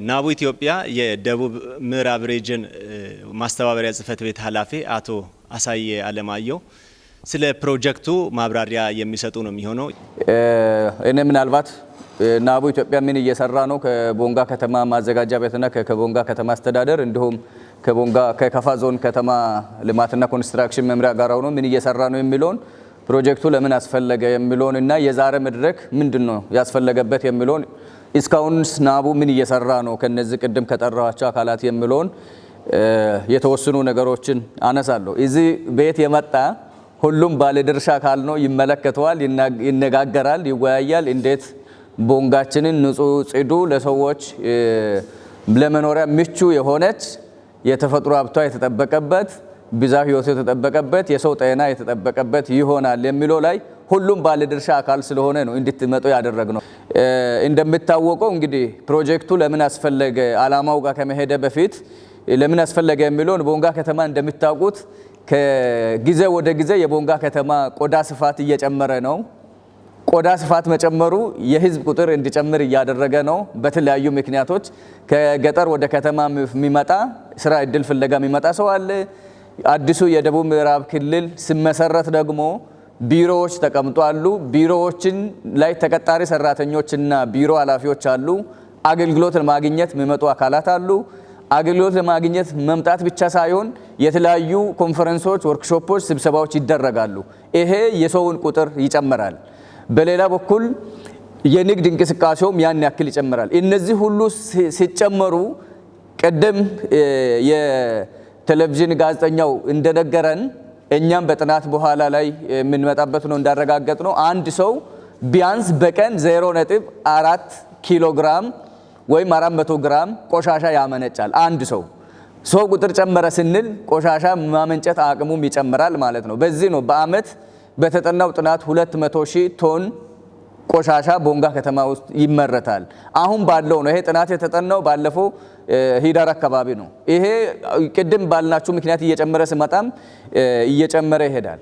ናቡ ኢትዮጵያ የደቡብ ምዕራብ region ማስተባበሪያ ጽህፈት ቤት ኃላፊ አቶ አሳየ አለማየሁ ስለ ፕሮጀክቱ ማብራሪያ የሚሰጡ ነው የሚሆነው። እኔ ምናልባት ናቡ ኢትዮጵያ ምን እየሰራ ነው ከቦንጋ ከተማ ማዘጋጃ ቤትና ከቦንጋ ከተማ አስተዳደር እንዲሁም ከቦንጋ ከከፋ ዞን ከተማ ልማትና ኮንስትራክሽን መምሪያ ጋር ሆኖ ምን እየሰራ ነው የሚለውን፣ ፕሮጀክቱ ለምን አስፈለገ የሚለውን እና የዛሬ መድረክ ምንድን ነው ያስፈለገበት የሚለውን፣ እስካሁን ናቡ ምን እየሰራ ነው ከነዚህ ቅድም ከጠራኋቸው አካላት የሚለውን የተወሰኑ ነገሮችን አነሳለሁ። እዚህ ቤት የመጣ ሁሉም ባለድርሻ አካል ነው፣ ይመለከተዋል፣ ይነጋገራል፣ ይወያያል። እንዴት ቦንጋችንን ንጹህ፣ ጽዱ፣ ለሰዎች ለመኖሪያ ምቹ የሆነች፣ የተፈጥሮ ሀብቷ የተጠበቀበት፣ ብዝሃ ሕይወቱ የተጠበቀበት፣ የሰው ጤና የተጠበቀበት ይሆናል የሚለው ላይ ሁሉም ባለድርሻ አካል ስለሆነ ነው እንድትመጡ ያደረግነው። እንደሚታወቀው እንግዲህ ፕሮጀክቱ ለምን አስፈለገ፣ አላማው ጋር ከመሄደ በፊት ለምን አስፈለገ የሚለውን፣ ቦንጋ ከተማ እንደሚታውቁት ከጊዜ ወደ ጊዜ የቦንጋ ከተማ ቆዳ ስፋት እየጨመረ ነው። ቆዳ ስፋት መጨመሩ የህዝብ ቁጥር እንዲጨምር እያደረገ ነው። በተለያዩ ምክንያቶች ከገጠር ወደ ከተማ የሚመጣ፣ ስራ እድል ፍለጋ የሚመጣ ሰው አለ። አዲሱ የደቡብ ምዕራብ ክልል ሲመሰረት ደግሞ ቢሮዎች ተቀምጧሉ። ቢሮዎችን ላይ ተቀጣሪ ሰራተኞችና ቢሮ ኃላፊዎች አሉ። አገልግሎት ለማግኘት የሚመጡ አካላት አሉ። አገልግሎት ለማግኘት መምጣት ብቻ ሳይሆን የተለያዩ ኮንፈረንሶች፣ ወርክሾፖች፣ ስብሰባዎች ይደረጋሉ። ይሄ የሰውን ቁጥር ይጨምራል። በሌላ በኩል የንግድ እንቅስቃሴውም ያን ያክል ይጨምራል። እነዚህ ሁሉ ሲጨመሩ ቅድም የቴሌቪዥን ጋዜጠኛው እንደነገረን፣ እኛም በጥናት በኋላ ላይ የምንመጣበት ነው፣ እንዳረጋገጥ ነው አንድ ሰው ቢያንስ በቀን 0.4 ኪሎ ግራም ወይም 400 ግራም ቆሻሻ ያመነጫል። አንድ ሰው። ሰው ቁጥር ጨመረ ስንል ቆሻሻ ማመንጨት አቅሙም ይጨምራል ማለት ነው። በዚህ ነው በአመት በተጠናው ጥናት 200 ሺህ ቶን ቆሻሻ ቦንጋ ከተማ ውስጥ ይመረታል። አሁን ባለው ነው። ይሄ ጥናት የተጠናው ባለፈው ሂዳር አካባቢ ነው። ይሄ ቅድም ባልናችሁ ምክንያት እየጨመረ ሲመጣም እየጨመረ ይሄዳል።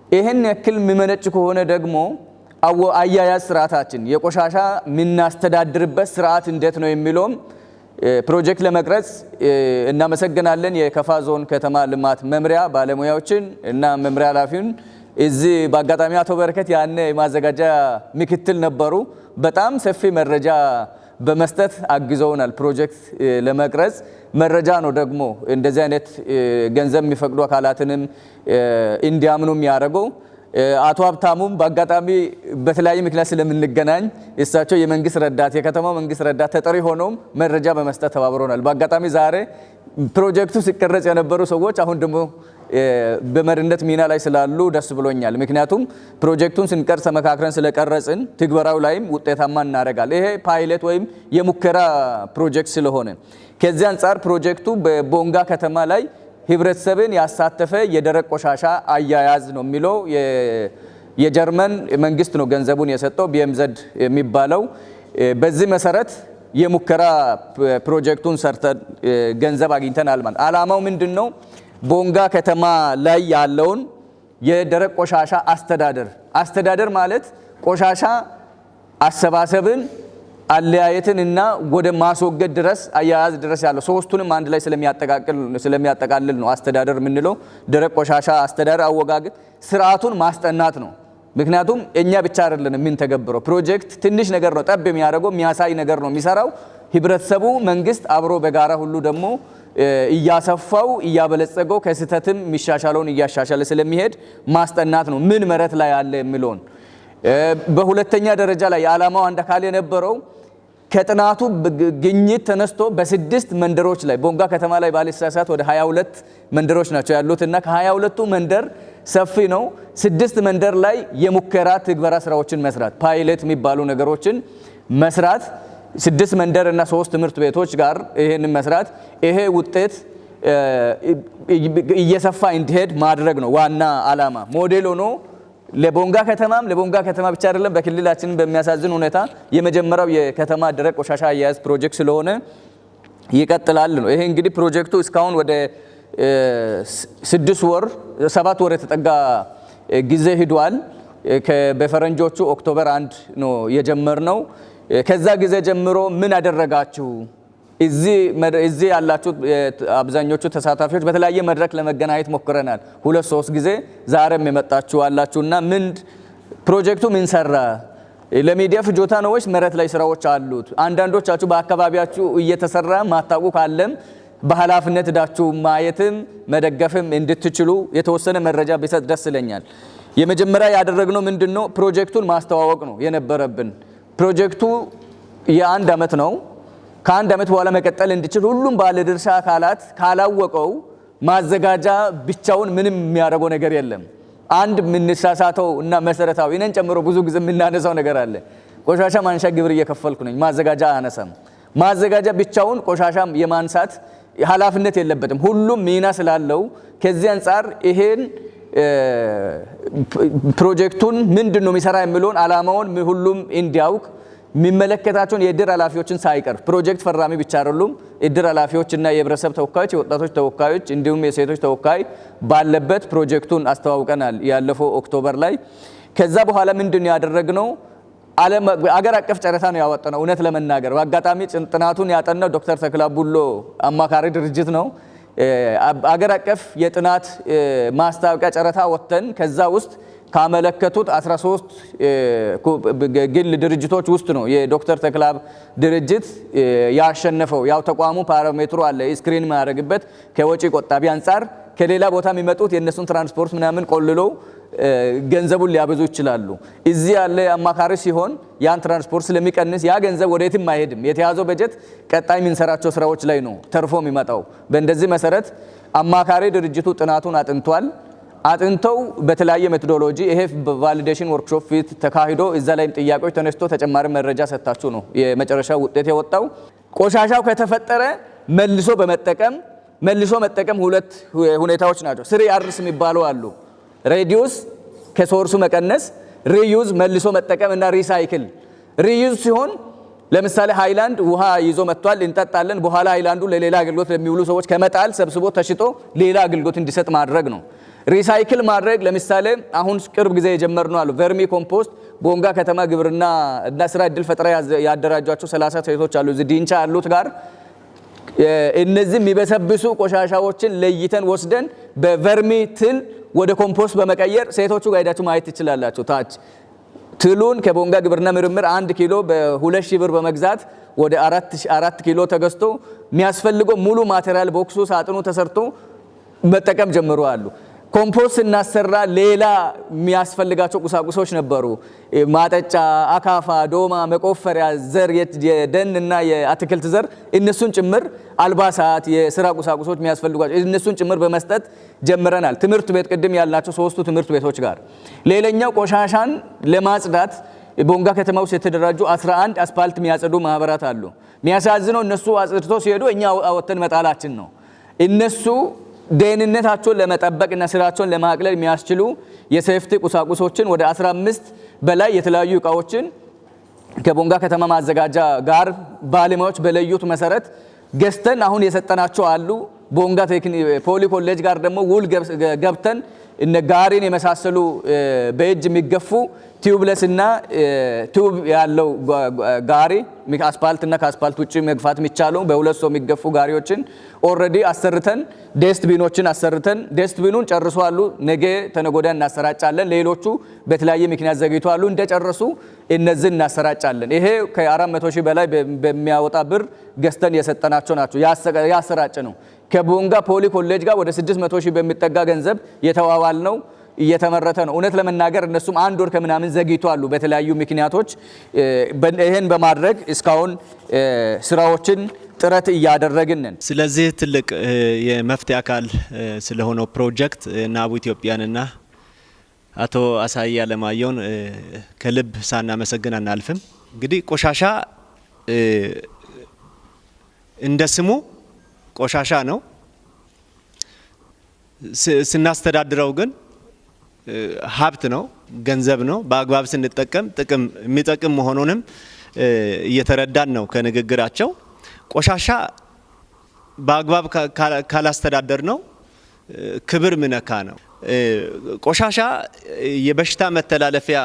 ይህን ያክል የሚመነጭ ከሆነ ደግሞ አያያዝ ስርዓታችን፣ የቆሻሻ የምናስተዳድርበት ስርዓት እንዴት ነው የሚለውም ፕሮጀክት ለመቅረጽ እናመሰግናለን። የከፋ ዞን ከተማ ልማት መምሪያ ባለሙያዎችን እና መምሪያ ኃላፊውን። እዚህ በአጋጣሚ አቶ በረከት ያኔ የማዘጋጃ ምክትል ነበሩ። በጣም ሰፊ መረጃ በመስጠት አግዘውናል። ፕሮጀክት ለመቅረጽ መረጃ ነው ደግሞ እንደዚህ አይነት ገንዘብ የሚፈቅዱ አካላትንም እንዲያምኑ የሚያደርገው። አቶ ሀብታሙም በአጋጣሚ በተለያየ ምክንያት ስለምንገናኝ እሳቸው የመንግስት ረዳት፣ የከተማው መንግስት ረዳት ተጠሪ ሆነውም መረጃ በመስጠት ተባብሮናል። በአጋጣሚ ዛሬ ፕሮጀክቱ ሲቀረጽ የነበሩ ሰዎች አሁን ደግሞ በመሪነት ሚና ላይ ስላሉ ደስ ብሎኛል። ምክንያቱም ፕሮጀክቱን ስንቀርጽ ተመካክረን ስለቀረጽን ትግበራው ላይም ውጤታማ እናደርጋል። ይሄ ፓይለት ወይም የሙከራ ፕሮጀክት ስለሆነ ከዚህ አንጻር ፕሮጀክቱ በቦንጋ ከተማ ላይ ህብረተሰብን ያሳተፈ የደረቅ ቆሻሻ አያያዝ ነው የሚለው። የጀርመን መንግስት ነው ገንዘቡን የሰጠው፣ BMZ የሚባለው። በዚህ መሰረት የሙከራ ፕሮጀክቱን ሰርተን ገንዘብ አግኝተናል። ማለት አላማው ምንድን ነው? ቦንጋ ከተማ ላይ ያለውን የደረቅ ቆሻሻ አስተዳደር፣ አስተዳደር ማለት ቆሻሻ አሰባሰብን፣ አለያየትን እና ወደ ማስወገድ ድረስ፣ አያያዝ ድረስ ያለው ሶስቱንም አንድ ላይ ስለሚያጠቃልል ነው አስተዳደር የምንለው። ደረቅ ቆሻሻ አስተዳደር አወጋገድ ስርዓቱን ማስጠናት ነው። ምክንያቱም እኛ ብቻ አይደለን የምንተገብረው። ፕሮጀክት ትንሽ ነገር ነው ጠብ የሚያደርገው፣ የሚያሳይ ነገር ነው የሚሰራው። ህብረተሰቡ፣ መንግስት አብሮ በጋራ ሁሉ ደግሞ እያሰፋው፣ እያበለጸገው፣ ከስህተትም የሚሻሻለውን እያሻሻለ ስለሚሄድ ማስጠናት ነው ምን መሬት ላይ አለ የሚለውን። በሁለተኛ ደረጃ ላይ የዓላማው አንድ አካል የነበረው ከጥናቱ ግኝት ተነስቶ በስድስት መንደሮች ላይ፣ ቦንጋ ከተማ ላይ ባልሳሳት ወደ 22 መንደሮች ናቸው ያሉት እና ከ22ቱ መንደር፣ ሰፊ ነው፣ ስድስት መንደር ላይ የሙከራ ትግበራ ስራዎችን መስራት፣ ፓይለት የሚባሉ ነገሮችን መስራት፣ ስድስት መንደር እና ሶስት ትምህርት ቤቶች ጋር ይሄንን መስራት፣ ይሄ ውጤት እየሰፋ እንዲሄድ ማድረግ ነው ዋና ዓላማ። ሞዴል ሆኖ ለቦንጋ ከተማም፣ ለቦንጋ ከተማ ብቻ አይደለም፣ በክልላችን በሚያሳዝን ሁኔታ የመጀመሪያው የከተማ ደረቅ ቆሻሻ አያያዝ ፕሮጀክት ስለሆነ ይቀጥላል ነው። ይሄ እንግዲህ ፕሮጀክቱ እስካሁን ወደ 6 ወር፣ 7 ወር የተጠጋ ጊዜ ሂዷል። በፈረንጆቹ October 1 ነው የጀመርነው። ከዛ ጊዜ ጀምሮ ምን አደረጋችሁ? እዚህ ያላችሁ አብዛኞቹ ተሳታፊዎች በተለያየ መድረክ ለመገናኘት ሞክረናል፣ ሁለት ሶስት ጊዜ። ዛሬም የመጣችሁ አላችሁና ምን ፕሮጀክቱ ምን ሰራ? ለሚዲያ ፍጆታ ነው ወይስ መሬት ላይ ስራዎች አሉት? አንዳንዶቻችሁ በአካባቢያችሁ እየተሰራ ማታውቁ ካለም በኃላፊነት ሄዳችሁ ማየትም መደገፍም እንድትችሉ የተወሰነ መረጃ ቢሰጥ ደስ ይለኛል። የመጀመሪያ ያደረግነው ምንድነው? ፕሮጀክቱን ማስተዋወቅ ነው የነበረብን። ፕሮጀክቱ የአንድ አመት ነው። ከአንድ አመት በኋላ መቀጠል እንዲችል ሁሉም ባለድርሻ አካላት ካላወቀው ማዘጋጃ ብቻውን ምንም የሚያደርገው ነገር የለም። አንድ የምንሳሳተው እና መሰረታዊ እኔን ጨምሮ ብዙ ጊዜ የምናነሳው ነገር አለ። ቆሻሻ ማንሻ ግብር እየከፈልኩ ነኝ፣ ማዘጋጃ አነሳም። ማዘጋጃ ብቻውን ቆሻሻ የማንሳት ኃላፊነት የለበትም። ሁሉም ሚና ስላለው ከዚህ አንጻር ይሄን ፕሮጀክቱን ምንድን ነው የሚሰራ የሚለውን አላማውን ሁሉም እንዲያውቅ የሚመለከታቸውን የእድር ኃላፊዎችን ሳይቀር፣ ፕሮጀክት ፈራሚ ብቻ አይደሉም። እድር ኃላፊዎች እና የህብረተሰብ ተወካዮች፣ የወጣቶች ተወካዮች እንዲሁም የሴቶች ተወካይ ባለበት ፕሮጀክቱን አስተዋውቀናል ያለፈው October ላይ። ከዛ በኋላ ምንድን ነው ያደረግነው? ዓለም አገር አቀፍ ጨረታ ነው ያወጣነው። እውነት ለመናገር በአጋጣሚ ጥናቱን ያጠናው ዶክተር ተክለ ቡሎ አማካሪ ድርጅት ነው። አገር አቀፍ የጥናት ማስታወቂያ ጨረታ ወጥተን ከዛ ውስጥ ካመለከቱት 13 ግል ድርጅቶች ውስጥ ነው የዶክተር ተክለአብ ድርጅት ያሸነፈው። ያው ተቋሙ parameter ኡ አለ screen የሚያደርግበት፣ ከወጪ ቆጣቢ አንጻር ከሌላ ቦታ የሚመጡት የእነሱን ትራንስፖርት ምናምን ቆልሎ ገንዘቡን ሊያበዙ ይችላሉ። እዚህ ያለ አማካሪ ሲሆን ያን ትራንስፖርት ስለሚቀንስ ያ ገንዘብ ወደየትም አይሄድም። የተያዘው በጀት ቀጣይ የምንሰራቸው ስራዎች ላይ ነው ተርፎ የሚመጣው። በእንደዚህ መሰረት አማካሪ ድርጅቱ ጥናቱን አጥንቷል። አጥንተው በተለያየ methodology ይሄ validation workshop ፊት ተካሂዶ እዛ ላይም ጥያቄዎች ተነስቶ ተጨማሪ መረጃ ሰጥታችሁ ነው የመጨረሻ ውጤት የወጣው። ቆሻሻው ከተፈጠረ መልሶ በመጠቀም፣ መልሶ መጠቀም ሁለት ሁኔታዎች ናቸው። Three R's የሚባሉ አሉ። Reduce ከ source ኡ መቀነስ፣ reuse መልሶ መጠቀም እና recycle። Reuse ሲሆን ለምሳሌ ሃይላንድ ውሃ ይዞ መጥቷል፣ እንጠጣለን። በኋላ ሃይላንዱ ለሌላ አገልግሎት ለሚውሉ ሰዎች ከመጣል ሰብስቦ ተሽጦ ሌላ አገልግሎት እንዲሰጥ ማድረግ ነው። Recycle ማድረግ ለምሳሌ አሁን ቅርብ ጊዜ የጀመርነው አሉ vermicompost፣ ቦንጋ ከተማ ግብርና እና ስራ እድል ፈጠራ ያደራጇቸው 30 ሴቶች አሉ እዚህ ዲንቻ ያሉት ጋር። እነዚህ የሚበሰብሱ ቆሻሻዎችን ለይተን ወስደን በ vermi ትል ወደ ኮምፖስት በመቀየር ሴቶቹ ጋር ሄዳችሁ ማየት ትችላላችሁ። ታች ትሉን ከቦንጋ ግብርና ምርምር 1 ኪሎ በ2,000 ብር በመግዛት ወደ 4 ኪሎ ተገዝቶ የሚያስፈልገው ሙሉ material box ኡ ሳጥኑ ተሰርቶ መጠቀም ጀምሮ አሉ። ኮምፖስት ስናሰራ ሌላ የሚያስፈልጋቸው ቁሳቁሶች ነበሩ። ማጠጫ፣ አካፋ፣ ዶማ፣ መቆፈሪያ፣ ዘር፣ የደን እና የአትክልት ዘር እነሱን ጭምር፣ አልባሳት፣ የስራ ቁሳቁሶች የሚያስፈልጓቸው እነሱን ጭምር በመስጠት ጀምረናል። ትምህርት ቤት ቅድም ያልናቸው ሶስቱ ትምህርት ቤቶች ጋር። ሌላኛው ቆሻሻን ለማጽዳት ቦንጋ ከተማ ውስጥ የተደራጁ 11 አስፓልት የሚያጸዱ ማህበራት አሉ። የሚያሳዝነው እነሱ አጽድቶ ሲሄዱ እኛ አወጥተን መጣላችን ነው። እነሱ ደህንነታቸውን ለመጠበቅ እና ስራቸውን ለማቅለል የሚያስችሉ የ safety ቁሳቁሶችን ወደ 15 በላይ የተለያዩ እቃዎችን ከቦንጋ ከተማ ማዘጋጃ ጋር ባለሙያዎች በለዩት መሰረት ገዝተን አሁን የሰጠናቸው አሉ። ቦንጋ ፖሊ ኮሌጅ ጋር ደግሞ ውል ገብተን እነ ጋሪን የመሳሰሉ በእጅ የሚገፉ tubeless እና tube ያለው ጋሪ፣ አስፓልት እና ከአስፓልት ውጭ መግፋት የሚቻለው በሁለት ሰው የሚገፉ ጋሪዎችን already አሰርተን፣ dustbin ኦችን አሰርተን dustbin ኡን ጨርሰዋል። ነገ ተነገወዲያ እናሰራጫለን። ሌሎቹ በተለያየ ምክንያት ዘግይተዋል። እንደጨረሱ እነዚህን እናሰራጫለን። ይሄ ከ400 ሺህ በላይ በሚያወጣ ብር ገዝተን የሰጠናቸው ናቸው፣ ያሰራጨ ነው። ከቦንጋ ፖሊ ኮሌጅ ጋር ወደ 600 ሺህ በሚጠጋ ገንዘብ የተዋዋል ነው፣ እየተመረተ ነው። እውነት ለመናገር እነሱም አንድ ወር ከምናምን ዘግይተዋል በተለያዩ ምክንያቶች። ይህን በማድረግ እስካሁን ስራዎችን ጥረት እያደረግን ነን። ስለዚህ ትልቅ የመፍትሄ አካል ስለሆነው ፕሮጀክት ናቡ ኢትዮጵያንና አቶ አሳዬ አለማየሁን ከልብ ሳናመሰግን አናልፍም። እንግዲህ ቆሻሻ እንደ ስሙ ቆሻሻ ነው። ስናስተዳድረው ግን ሀብት ነው፣ ገንዘብ ነው። በአግባብ ስንጠቀም ጥቅም የሚጠቅም መሆኑንም እየተረዳን ነው ከንግግራቸው። ቆሻሻ በአግባብ ካላስተዳደር ነው ክብር ምነካ ነው። ቆሻሻ የበሽታ መተላለፊያ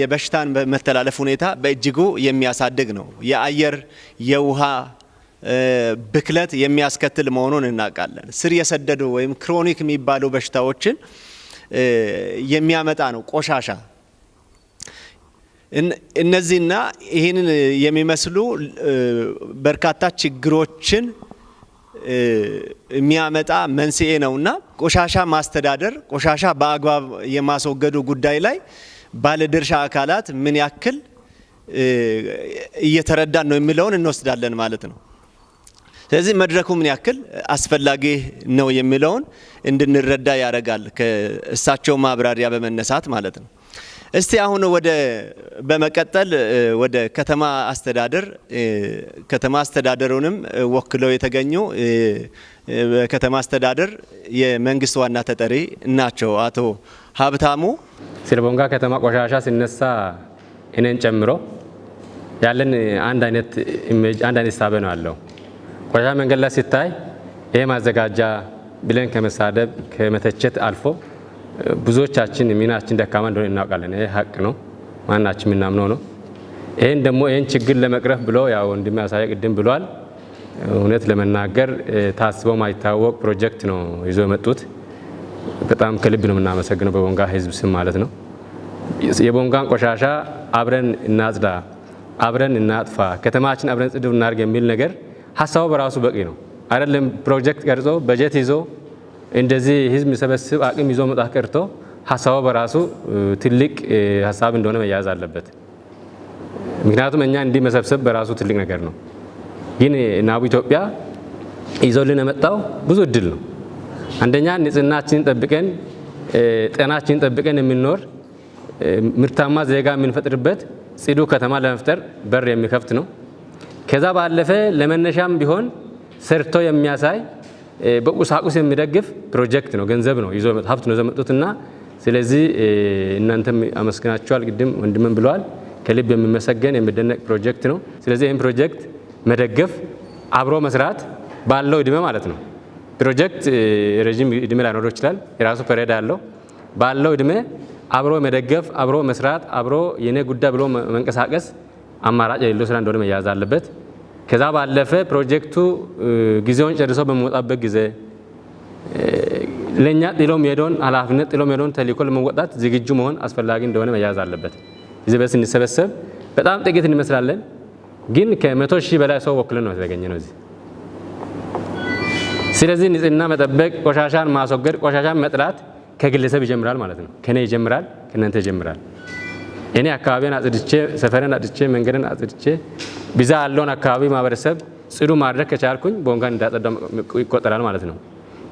የበሽታን መተላለፍ ሁኔታ በእጅጉ የሚያሳድግ ነው። የአየር የውሃ ብክለት የሚያስከትል መሆኑን እናውቃለን። ስር የሰደዱ ወይም chronic የሚባሉ በሽታዎችን የሚያመጣ ነው ቆሻሻ። እነዚህና ይህንን የሚመስሉ በርካታ ችግሮችን የሚያመጣ መንስኤ ነውና ቆሻሻ ማስተዳደር፣ ቆሻሻ በአግባብ የማስወገዱ ጉዳይ ላይ ባለድርሻ አካላት ምን ያክል እየተረዳን ነው የሚለውን እንወስዳለን ማለት ነው። ስለዚህ መድረኩ ምን ያክል አስፈላጊ ነው የሚለውን እንድንረዳ ያደርጋል፣ ከእሳቸው ማብራሪያ በመነሳት ማለት ነው። እስቲ አሁን ወደ በመቀጠል ወደ ከተማ አስተዳደር፣ ከተማ አስተዳደሩንም ወክለው የተገኙ በከተማ አስተዳደር የመንግስት ዋና ተጠሪ ናቸው አቶ ሀብታሙ። ስለ ቦንጋ ከተማ ቆሻሻ ሲነሳ እኔን ጨምሮ ያለን አንድ አይነት image፣ አንድ አይነት እሳቤ ነው ያለው። ቆሻሻ መንገድ ላይ ሲታይ ይሄ ማዘጋጃ ብለን ከመሳደብ ከመተቸት አልፎ ብዙዎቻችን ሚናችን ደካማ እንደሆነ እናውቃለን። ይሄ ሀቅ ነው፣ ማናችን የምናምነው ነው። ይሄን ደግሞ ይሄን ችግር ለመቅረፍ ብሎ ያው ወንድሜ አሳየ ቅድም ብሏል። እውነት ለመናገር ታስበው ማይታወቅ ፕሮጀክት ነው ይዞ የመጡት። በጣም ከልብ ነው የምናመሰግነው በቦንጋ ህዝብ ስም ማለት ነው። የቦንጋን ቆሻሻ አብረን እናጽዳ፣ አብረን እናጥፋ፣ ከተማችን አብረን ጽዱ እናድርግ የሚል ነገር ሀሳቡ በራሱ በቂ ነው። አይደለም ፕሮጀክት ቀርጾ በጀት ይዞ እንደዚህ ህዝብ የሚሰበስብ አቅም ይዞ መውጣት ቀርቶ ሀሳቡ በራሱ ትልቅ ሀሳብ እንደሆነ መያዝ አለበት። ምክንያቱም እኛ እንዲህ መሰብሰብ በራሱ ትልቅ ነገር ነው። ግን ናቡ ኢትዮጵያ ይዞልን የመጣው ብዙ እድል ነው። አንደኛ ንጽህናችንን ጠብቀን ጤናችንን ጠብቀን የምንኖር ምርታማ ዜጋ የምንፈጥርበት ጽዱ ከተማ ለመፍጠር በር የሚከፍት ነው። ከዛ ባለፈ ለመነሻም ቢሆን ሰርቶ የሚያሳይ በቁሳቁስ የሚደግፍ ፕሮጀክት ነው። ገንዘብ ነው ይዞ ሀብት ነው ይዞ የመጡትና ስለዚህ እናንተም አመስግናችኋል። ቅድም ወንድምም ብለዋል። ከልብ የሚመሰገን የሚደነቅ ፕሮጀክት ነው። ስለዚህ ይህን ፕሮጀክት መደገፍ፣ አብሮ መስራት ባለው እድሜ ማለት ነው። ፕሮጀክት ረዥም እድሜ ላይኖረው ይችላል። የራሱ period አለው። ባለው እድሜ አብሮ መደገፍ፣ አብሮ መስራት፣ አብሮ የኔ ጉዳይ ብሎ መንቀሳቀስ አማራጭ የሌለው ስራ እንደሆነ መያዝ አለበት። ከዛ ባለፈ ፕሮጀክቱ ጊዜውን ጨርሶ በሚወጣበት ጊዜ ለኛ ጥሎ የሚሄደውን ኃላፊነት፣ ጥሎ የሚሄደውን ተልዕኮ ለመወጣት ዝግጁ መሆን አስፈላጊ እንደሆነ መያዝ አለበት። እዚህ በስ ስንሰበሰብ በጣም ጥቂት እንመስላለን፣ ግን ከ100,000 በላይ ሰው ወክለን ነው የተገኘ ነው እዚህ። ስለዚህ ንጽህና መጠበቅ፣ ቆሻሻን ማስወገድ፣ ቆሻሻን መጥላት ከግለሰብ ይጀምራል ማለት ነው። ከኔ ይጀምራል፣ ከእናንተ ይጀምራል። እኔ አካባቢን አጽድቼ፣ ሰፈርን አጽድቼ፣ መንገድን አጽድቼ ብዛ ያለውን አካባቢ ማህበረሰብ ጽዱ ማድረግ ከቻልኩኝ ቦንጋን እንዳጸዳው ይቆጠራል ማለት ነው።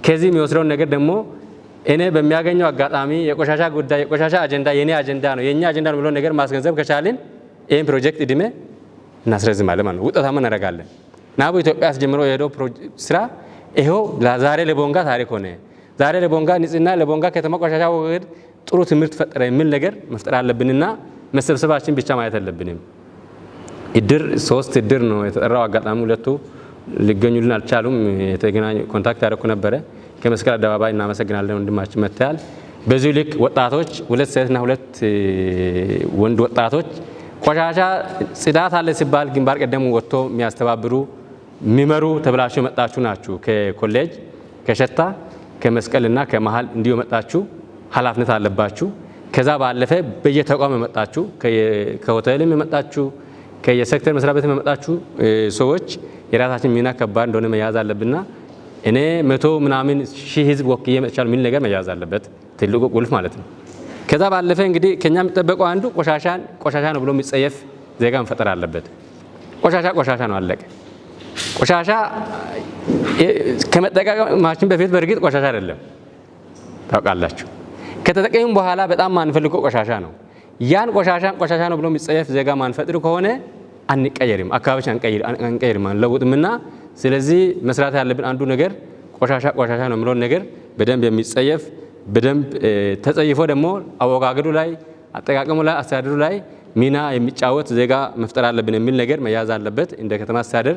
ከዚህ የሚወስደውን ነገር ደግሞ እኔ በሚያገኘው አጋጣሚ የቆሻሻ ጉዳይ፣ የቆሻሻ አጀንዳ የኔ አጀንዳ ነው፣ የኛ አጀንዳ ነው ብሎ ነገር ማስገንዘብ ከቻልን ይህን ፕሮጀክት እድሜ እናስረዝማለን ማለት ነው። ውጤታማ እናደርጋለን። ናቡ ኢትዮጵያ አስጀምሮ የሄደው ስራ ይኸው ዛሬ ለቦንጋ ታሪክ ሆነ። ዛሬ ለቦንጋ ንጽህና፣ ለቦንጋ ከተማ ቆሻሻ ወገድ ጥሩ ትምህርት ፈጠረ የሚል ነገር መፍጠር አለብንና መሰብሰባችን ብቻ ማየት አለብንም። እድር 3 እድር ነው የተጠራው። አጋጣሚ ሁለቱ ሊገኙልን አልቻሉም። የተገናኙ contact ያደረኩ ነበረ። ከመስቀል አደባባይ እናመሰግናለን ወንድማችን መጥተዋል። በዚሁ ልክ ወጣቶች 2 ሴትና 2 ወንድ ወጣቶች ቆሻሻ ጽዳት አለ ሲባል ግንባር ቀደም ወጥቶ የሚያስተባብሩ የሚመሩ ተብላችሁ የመጣችሁ ናችሁ። ከኮሌጅ፣ ከሸታ፣ ከመስቀልና ከመሃል እንዲሁ የመጣችሁ ኃላፊነት አለባችሁ። ከዛ ባለፈ በየተቋም የመጣችሁ፣ ከሆቴልም የመጣችሁ፣ ከየሴክተር መስሪያ ቤት የመጣችሁ ሰዎች የራሳችን ሚና ከባድ እንደሆነ መያዝ አለብንና እኔ 100 ምናምን ሺህ ህዝብ ወክዬ መጥቻለሁ የሚል ነገር መያዝ አለበት። ትልቁ ቁልፍ ማለት ነው። ከዛ ባለፈ እንግዲህ ከኛ የሚጠበቀው አንዱ ቆሻሻን ቆሻሻ ነው ብሎ የሚጸየፍ ዜጋ መፈጠር አለበት። ቆሻሻ ቆሻሻ ነው፣ አለቀ። ቆሻሻ ከመጠቀማችን በፊት በእርግጥ ቆሻሻ አይደለም ታውቃላችሁ። ከተጠቀምን በኋላ በጣም ማንፈልገው ቆሻሻ ነው። ያን ቆሻሻን ቆሻሻ ነው ብሎ የሚጸየፍ ዜጋ ማንፈጥር ከሆነ አንቀየርም፣ አካባቢዎች አንቀይርም፣ አንለውጥምና ስለዚህ መስራት ያለብን አንዱ ነገር ቆሻሻ ቆሻሻ ነው የሚለውን ነገር በደንብ የሚጸየፍ፣ በደንብ ተጸይፎ ደግሞ አወጋገዱ ላይ፣ አጠቃቀሙ ላይ፣ አስተዳደሩ ላይ ሚና የሚጫወት ዜጋ መፍጠር አለብን የሚል ነገር መያዝ አለበት። እንደ ከተማ አስተዳደር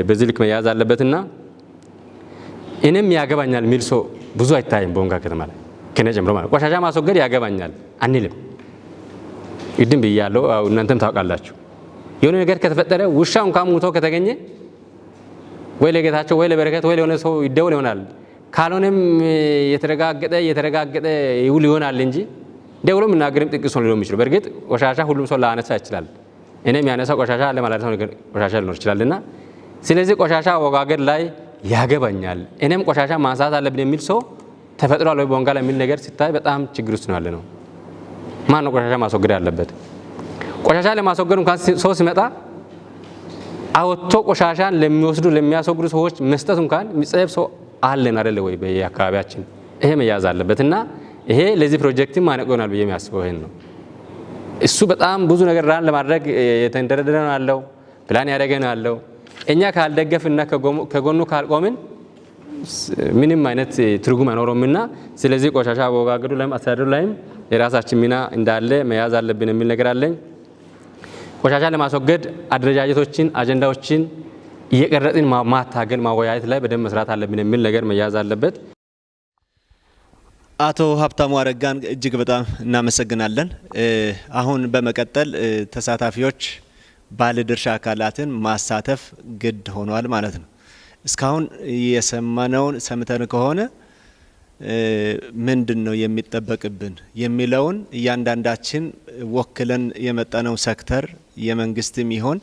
በዚህ ልክ መያዝ አለበትና እኔም ያገባኛል የሚል ሰው ብዙ አይታይም በቦንጋ ከተማ ላይ ከኔ ጨምሮ ማለት። ቆሻሻ ማስወገድ ያገባኛል አንልም። ቅድም ብያለሁ፣ እናንተም ታውቃላችሁ። የሆነ ነገር ከተፈጠረ፣ ውሻ እንኳን ሙቶ ከተገኘ ወይ ለጌታቸው ወይ ለበረከት ወይ ለሆነ ሰው ይደውል ይሆናል። ካልሆነም የተረጋገጠ የተረጋገጠ ይውል ይሆናል እንጂ ደውሎ የምናገርም ጥቂት ሰው ሊሆን የሚችሉ። በእርግጥ ቆሻሻ ሁሉም ሰው ላነሳ ይችላል። እኔም ያነሳው ቆሻሻ አለ ማለት ነው፣ ቆሻሻ ሊኖር ይችላልና፣ ስለዚህ ቆሻሻ አወጋገድ ላይ ያገባኛል፣ እኔም ቆሻሻ ማንሳት አለብን የሚል ሰው ተፈጥሯል ወይ ቦንጋ ላይ የሚል ነገር ሲታይ በጣም ችግር ውስጥ ነው ያለ ነው። ማን ነው ቆሻሻ ማስወገድ ያለበት? ቆሻሻ ለማስወገድ እንኳን ሰው ሲመጣ አወጥቶ ቆሻሻን ለሚወስዱ፣ ለሚያስወግዱ ሰዎች መስጠት እንኳን የሚጸየፍ ሰው አለን አይደለ ወይ በየአካባቢያችን? ይሄ መያዝ አለበት እና ይሄ ለዚህ ፕሮጀክትም ማነቆ ይሆናል ብዬ የሚያስበው ይሄን ነው። እሱ በጣም ብዙ ነገር run ለማድረግ የተንደረደረ ነው ያለው፣ ፕላን ያደረገ ነው ያለው። እኛ ካልደገፍና ከጎኑ ካልቆምን ምንም አይነት ትርጉም አይኖረውምና፣ ስለዚህ ቆሻሻ አወጋገዱ ላይም አስተዳደሩ ላይም የራሳችን ሚና እንዳለ መያዝ አለብን የሚል ነገር አለኝ። ቆሻሻ ለማስወገድ አደረጃጀቶችን፣ አጀንዳዎችን እየቀረጽን ማታገል፣ ማወያየት ላይ በደንብ መስራት አለብን የሚል ነገር መያዝ አለበት። አቶ ሀብታሙ አረጋን እጅግ በጣም እናመሰግናለን። አሁን በመቀጠል ተሳታፊዎች ባለድርሻ አካላትን ማሳተፍ ግድ ሆኗል ማለት ነው። እስካሁን የሰማነውን ሰምተን ከሆነ ምንድን ነው የሚጠበቅብን የሚለውን እያንዳንዳችን ወክለን የመጣነው ሴክተር፣ የመንግስትም ይሆን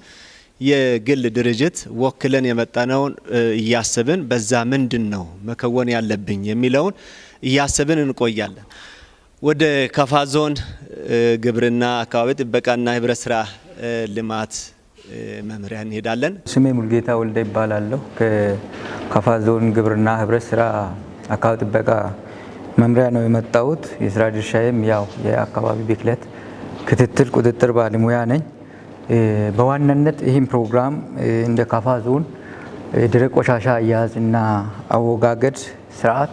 የግል ድርጅት፣ ወክለን የመጣነውን እያሰብን በዛ ምንድን ነው መከወን ያለብኝ የሚለውን እያሰብን እንቆያለን። ወደ ከፋ ዞን ግብርና፣ አካባቢ ጥበቃና ህብረት ስራ ልማት መምሪያ እንሄዳለን። ስሜ ሙልጌታ ወልደ ይባላለሁ። ከከፋ ዞን ግብርና፣ ህብረት ስራ፣ አካባቢ ጥበቃ መምሪያ ነው የመጣሁት። የስራ ድርሻዬም ያው የአካባቢ ብክለት ክትትል ቁጥጥር ባለሙያ ነኝ። በዋናነት ይህን ፕሮግራም እንደ ከፋ ዞን የደረቅ ቆሻሻ አያያዝ እና አወጋገድ ስርዓት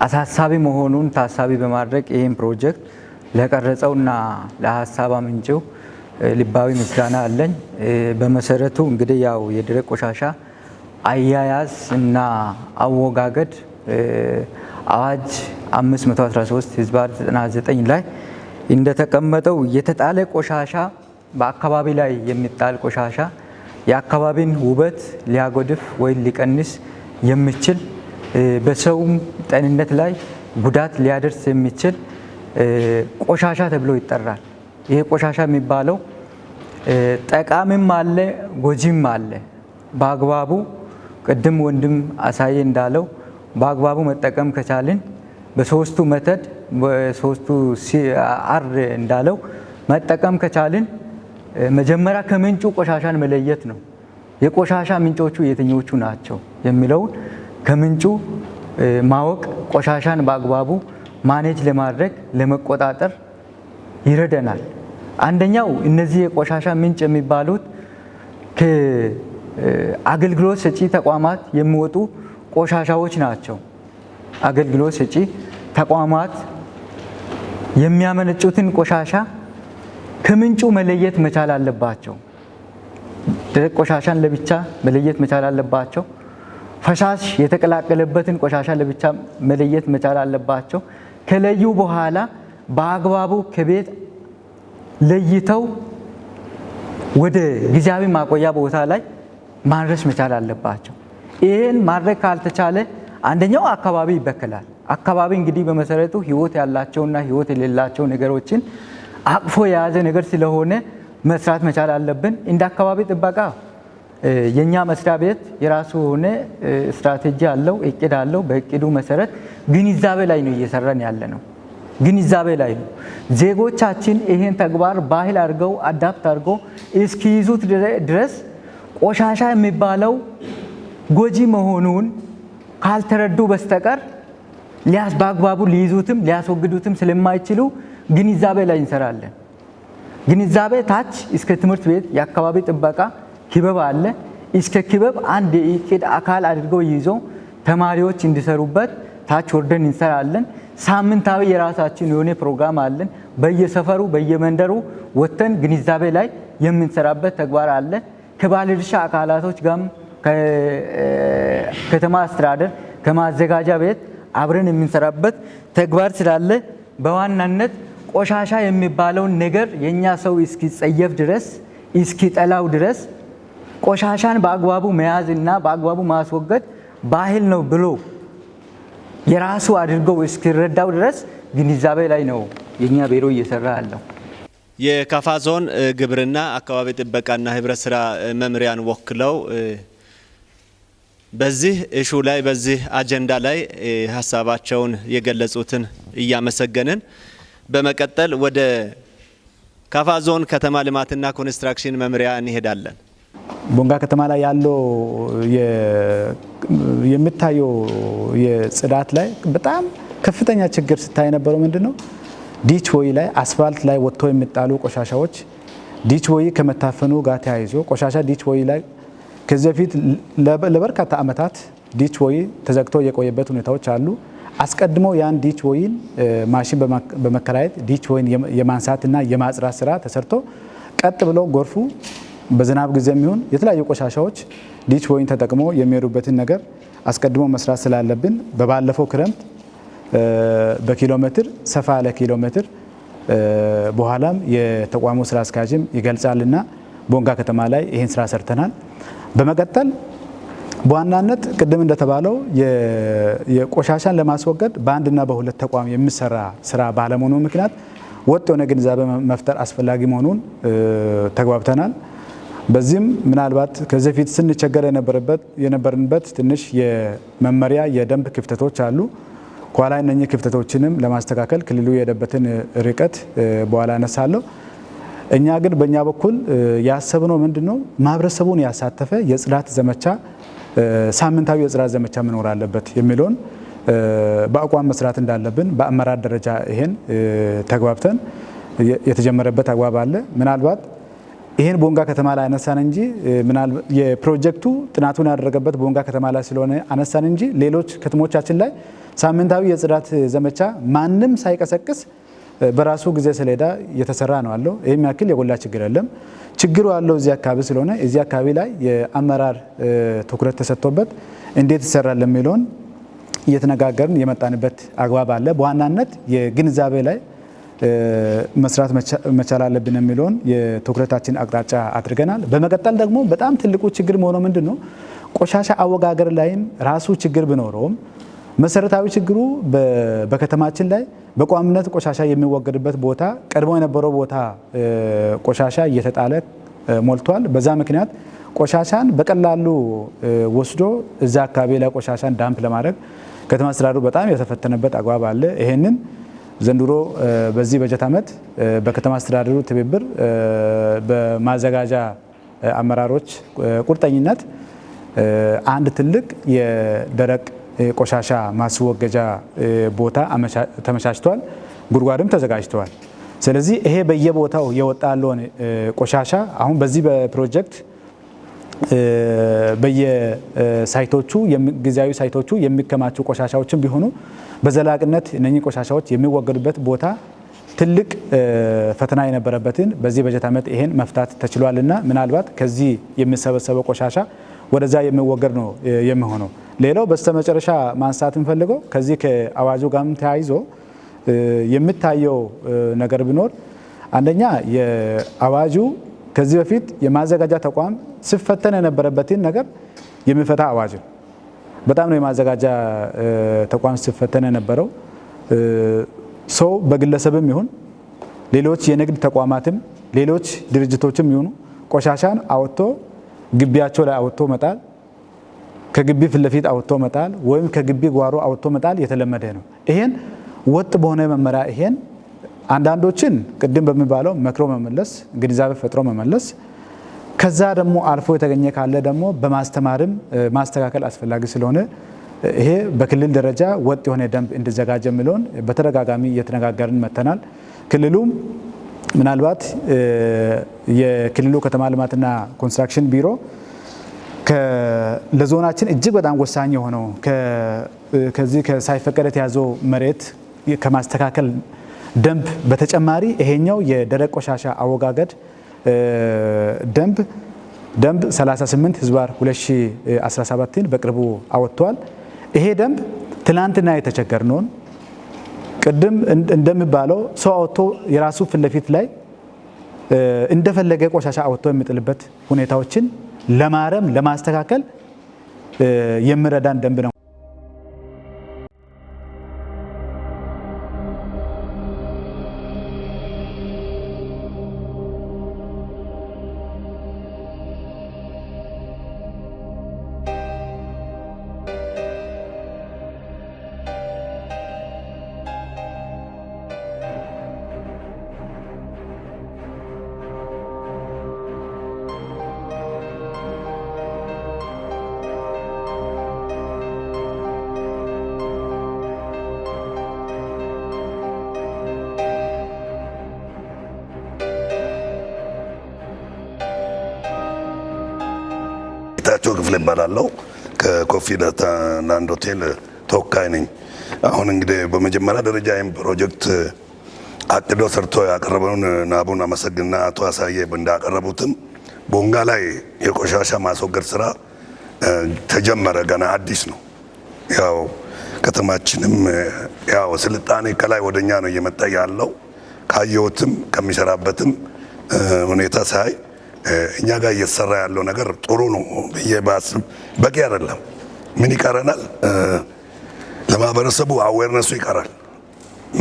አሳሳቢ መሆኑን ታሳቢ በማድረግ ይህን ፕሮጀክት ለቀረጸውና ለሀሳብ አመንጪው ልባዊ ምስጋና አለኝ። በመሰረቱ እንግዲህ ያው የደረቅ ቆሻሻ አያያዝ እና አወጋገድ አዋጅ 513/99 ላይ እንደተቀመጠው የተጣለ ቆሻሻ፣ በአካባቢ ላይ የሚጣል ቆሻሻ የአካባቢን ውበት ሊያጎድፍ ወይም ሊቀንስ የሚችል፣ በሰውም ጤንነት ላይ ጉዳት ሊያደርስ የሚችል ቆሻሻ ተብሎ ይጠራል። ይሄ ቆሻሻ የሚባለው ጠቃሚም አለ፣ ጎጂም አለ። በአግባቡ ቅድም ወንድም አሳዬ እንዳለው በአግባቡ መጠቀም ከቻልን፣ በሶስቱ method፣ በሶስቱ R እንዳለው መጠቀም ከቻልን፣ መጀመሪያ ከምንጩ ቆሻሻን መለየት ነው። የቆሻሻ ምንጮቹ የትኞቹ ናቸው የሚለውን ከምንጩ ማወቅ ቆሻሻን በአግባቡ manage ለማድረግ፣ ለመቆጣጠር ይረዳናል። አንደኛው እነዚህ የቆሻሻ ምንጭ የሚባሉት ከአገልግሎት ሰጪ ተቋማት የሚወጡ ቆሻሻዎች ናቸው። አገልግሎት ሰጪ ተቋማት የሚያመነጩትን ቆሻሻ ከምንጩ መለየት መቻል አለባቸው። ደረቅ ቆሻሻን ለብቻ መለየት መቻል አለባቸው። ፈሳሽ የተቀላቀለበትን ቆሻሻ ለብቻ መለየት መቻል አለባቸው። ከለዩ በኋላ በአግባቡ ከቤት ለይተው ወደ ጊዜያዊ ማቆያ ቦታ ላይ ማድረስ መቻል አለባቸው። ይህን ማድረግ ካልተቻለ አንደኛው አካባቢ ይበከላል። አካባቢ እንግዲህ በመሰረቱ ሕይወት ያላቸውና ሕይወት የሌላቸው ነገሮችን አቅፎ የያዘ ነገር ስለሆነ መስራት መቻል አለብን። እንደ አካባቢ ጥበቃ የኛ መስሪያ ቤት የራሱ የሆነ ስትራቴጂ አለው፣ እቅድ አለው። በእቅዱ መሰረት ግንዛቤ ላይ ነው እየሰራን ያለ ነው። ግንዛቤ ላይ ነው። ዜጎቻችን ይሄን ተግባር ባህል አድርገው፣ adapt አድርገው እስኪይዙት ድረስ፣ ቆሻሻ የሚባለው ጎጂ መሆኑን ካልተረዱ በስተቀር በአግባቡ ሊይዙትም ሊያስወግዱትም ስለማይችሉ ግንዛቤ ላይ እንሰራለን። ግንዛቤ ታች እስከ ትምህርት ቤት የአካባቢ ጥበቃ ክበብ አለ። እስከ ክበብ አንድ የእቅድ አካል አድርገው ይዞ ተማሪዎች እንዲሰሩበት ታች ወርደን እንሰራለን። ሳምንታዊ የራሳችን የሆነ ፕሮግራም አለን። በየሰፈሩ፣ በየመንደሩ ወጥተን ግንዛቤ ላይ የምንሰራበት ተግባር አለ። ከባለድርሻ አካላቶች ጋርም፣ ከከተማ አስተዳደር፣ ከማዘጋጃ ቤት አብረን የምንሰራበት ተግባር ስላለ በዋናነት ቆሻሻ የሚባለውን ነገር የኛ ሰው እስኪጸየፍ ድረስ፣ እስኪጠላው ድረስ፣ ቆሻሻን በአግባቡ መያዝና በአግባቡ ማስወገድ ባህል ነው ብሎ የራሱ አድርገው እስኪረዳው ድረስ ግንዛቤ ላይ ነው የኛ ቢሮ እየሰራ ያለው። የካፋ ዞን ግብርና፣ አካባቢ ጥበቃና ህብረት ስራ መምሪያን ወክለው በዚህ issue ላይ፣ በዚህ አጀንዳ ላይ ሀሳባቸውን የገለጹትን እያመሰገንን በመቀጠል ወደ ካፋ ዞን ከተማ ልማትና ኮንስትራክሽን መምሪያ እንሄዳለን። ቦንጋ ከተማ ላይ ያለው የሚታየው የጽዳት ላይ በጣም ከፍተኛ ችግር ስታይ የነበረው ምንድን ነው? Ditch ወይ ላይ፣ አስፋልት ላይ ወጥቶ የሚጣሉ ቆሻሻዎች ditch ወይ ከመታፈኑ ጋር ተያይዞ ቆሻሻ ditch ወይ ላይ ከዚህ በፊት ለበርካታ ዓመታት ditch ወይ ተዘግቶ የቆየበት ሁኔታዎች አሉ። አስቀድሞ ያን ditch ወይን ማሽን በመከራየት ditch ወይን የማንሳትና የማጽዳት ስራ ተሰርቶ ቀጥ ብሎ ጎርፉ በዝናብ ጊዜ የሚሆን የተለያዩ ቆሻሻዎች ditch ወይን ተጠቅሞ የሚሄዱበትን ነገር አስቀድሞ መስራት ስላለብን በባለፈው ክረምት በኪሎ ሜትር፣ ሰፋ ያለ ኪሎ ሜትር፣ በኋላም የተቋሙ ስራ አስኪያጅም ይገልጻልና ቦንጋ ከተማ ላይ ይህን ስራ ሰርተናል። በመቀጠል በዋናነት ቅድም እንደተባለው የቆሻሻን ለማስወገድ በአንድና በሁለት ተቋም የሚሰራ ስራ ባለመሆኑ ምክንያት ወጥ የሆነ ግንዛቤ መፍጠር አስፈላጊ መሆኑን ተግባብተናል። በዚህም ምናልባት ከዚህ በፊት ስንቸገር የነበርንበት ትንሽ የመመሪያ የደንብ ክፍተቶች አሉ። ከኋላ እነኚህ ክፍተቶችንም ለማስተካከል ክልሉ የሄደበትን ርቀት በኋላ አነሳለሁ። እኛ ግን በእኛ በኩል ያሰብነው ምንድን ነው? ማህበረሰቡን ያሳተፈ የጽዳት ዘመቻ፣ ሳምንታዊ የጽዳት ዘመቻ መኖር አለበት የሚለውን በአቋም መስራት እንዳለብን በአመራር ደረጃ ይሄን ተግባብተን የተጀመረበት አግባብ አለ። ምናልባት ይሄን ቦንጋ ከተማ ላይ አነሳን እንጂ፣ የፕሮጀክቱ ጥናቱን ያደረገበት ቦንጋ ከተማ ላይ ስለሆነ አነሳን እንጂ፣ ሌሎች ከተሞቻችን ላይ ሳምንታዊ የጽዳት ዘመቻ ማንም ሳይቀሰቅስ በራሱ ጊዜ ሰሌዳ እየተሰራ ነው ያለው። ይህም ያክል የጎላ ችግር የለም። ችግሩ ያለው እዚህ አካባቢ ስለሆነ እዚህ አካባቢ ላይ የአመራር ትኩረት ተሰጥቶበት እንዴት ይሰራል የሚለውን እየተነጋገርን የመጣንበት አግባብ አለ። በዋናነት የግንዛቤ ላይ መስራት መቻል አለብን የሚለውን የትኩረታችን አቅጣጫ አድርገናል። በመቀጠል ደግሞ በጣም ትልቁ ችግር መሆኑ ምንድን ነው? ቆሻሻ አወጋገር ላይም ራሱ ችግር ቢኖረውም መሰረታዊ ችግሩ በከተማችን ላይ በቋሚነት ቆሻሻ የሚወገድበት ቦታ ቀድሞ የነበረው ቦታ ቆሻሻ እየተጣለ ሞልቷል። በዛ ምክንያት ቆሻሻን በቀላሉ ወስዶ እዛ አካባቢ ላይ ቆሻሻን dump ለማድረግ ከተማ አስተዳደሩ በጣም የተፈተነበት አግባብ አለ። ይሄንን ዘንድሮ በዚህ በጀት ዓመት በከተማ አስተዳደሩ ትብብር በማዘጋጃ አመራሮች ቁርጠኝነት አንድ ትልቅ የደረቅ ቆሻሻ ማስወገጃ ቦታ ተመቻችቷል። ጉድጓድም ተዘጋጅተዋል። ስለዚህ ይሄ በየቦታው የወጣ ያለውን ቆሻሻ አሁን በዚህ በፕሮጀክት በየ site ኦቹ፣ ጊዜያዊ site ኦቹ የሚከማቹ ቆሻሻዎችን ቢሆኑ በዘላቂነት እነኚህ ቆሻሻዎች የሚወገዱበት ቦታ ትልቅ ፈተና የነበረበትን በዚህ በጀት ዓመት ይሄን መፍታት ተችሏልና ምናልባት ከዚህ የሚሰበሰበው ቆሻሻ ወደዛ የሚወገድ ነው የሚሆነው። ሌላው በስተመጨረሻ ማንሳት የምፈልገው ከዚህ ከአዋጁ ጋርም ተያይዞ የሚታየው ነገር ቢኖር አንደኛ የአዋጁ ከዚህ በፊት የማዘጋጃ ተቋም ሲፈተን የነበረበትን ነገር የሚፈታ አዋጅ ነው። በጣም ነው የማዘጋጃ ተቋም ሲፈተን የነበረው። ሰው በግለሰብም ይሁን ሌሎች የንግድ ተቋማትም ሌሎች ድርጅቶችም ይሁኑ ቆሻሻን አወጥቶ ግቢያቸው ላይ አወጥቶ መጣል፣ ከግቢ ፊት ለፊት አወጥቶ መጣል ወይም ከግቢ ጓሮ አወጥቶ መጣል የተለመደ ነው። ይሄን ወጥ በሆነ መመሪያ ይሄን አንዳንዶችን ቅድም በሚባለው መክሮ መመለስ፣ ግንዛቤ ፈጥሮ መመለስ፣ ከዛ ደግሞ አልፎ የተገኘ ካለ ደግሞ በማስተማርም ማስተካከል አስፈላጊ ስለሆነ ይሄ በክልል ደረጃ ወጥ የሆነ ደንብ እንዲዘጋጅ የሚለውን በተደጋጋሚ እየተነጋገርን መጥተናል። ክልሉም ምናልባት የክልሉ ከተማ ልማትና ኮንስትራክሽን ቢሮ ለዞናችን እጅግ በጣም ወሳኝ የሆነው ከዚህ ከሳይፈቀድ የተያዘው መሬት ከማስተካከል ደንብ በተጨማሪ ይሄኛው የደረቅ ቆሻሻ አወጋገድ ደንብ 38/2017ን በቅርቡ አወጥቷል። ይሄ ደንብ ትናንትና የተቸገርነውን ቅድም እንደሚባለው ሰው አውጥቶ የራሱ ፊት ለፊት ላይ እንደፈለገ ቆሻሻ አውጥቶ የሚጥልበት ሁኔታዎችን ለማረም፣ ለማስተካከል የሚረዳን ደንብ ነው። ጌታቸው ክፍሌ እባላለሁ። ከኮፊ ላንድ ሆቴል ተወካይ ነኝ። አሁን እንግዲህ በመጀመሪያ ደረጃ ይህም ፕሮጀክት አቅዶ ሰርቶ ያቀረበውን ናቡን አመሰግንና አቶ አሳዬ እንዳቀረቡትም ቦንጋ ላይ የቆሻሻ ማስወገድ ስራ ተጀመረ። ገና አዲስ ነው። ያው ከተማችንም ያው ስልጣኔ ከላይ ወደኛ ነው እየመጣ ያለው። ካየሁትም ከሚሰራበትም ሁኔታ ሳይ እኛ ጋር እየተሰራ ያለው ነገር ጥሩ ነው ብዬ ባስብ በቂ አይደለም። ምን ይቀረናል? ለማህበረሰቡ awareness ኡ ይቀራል።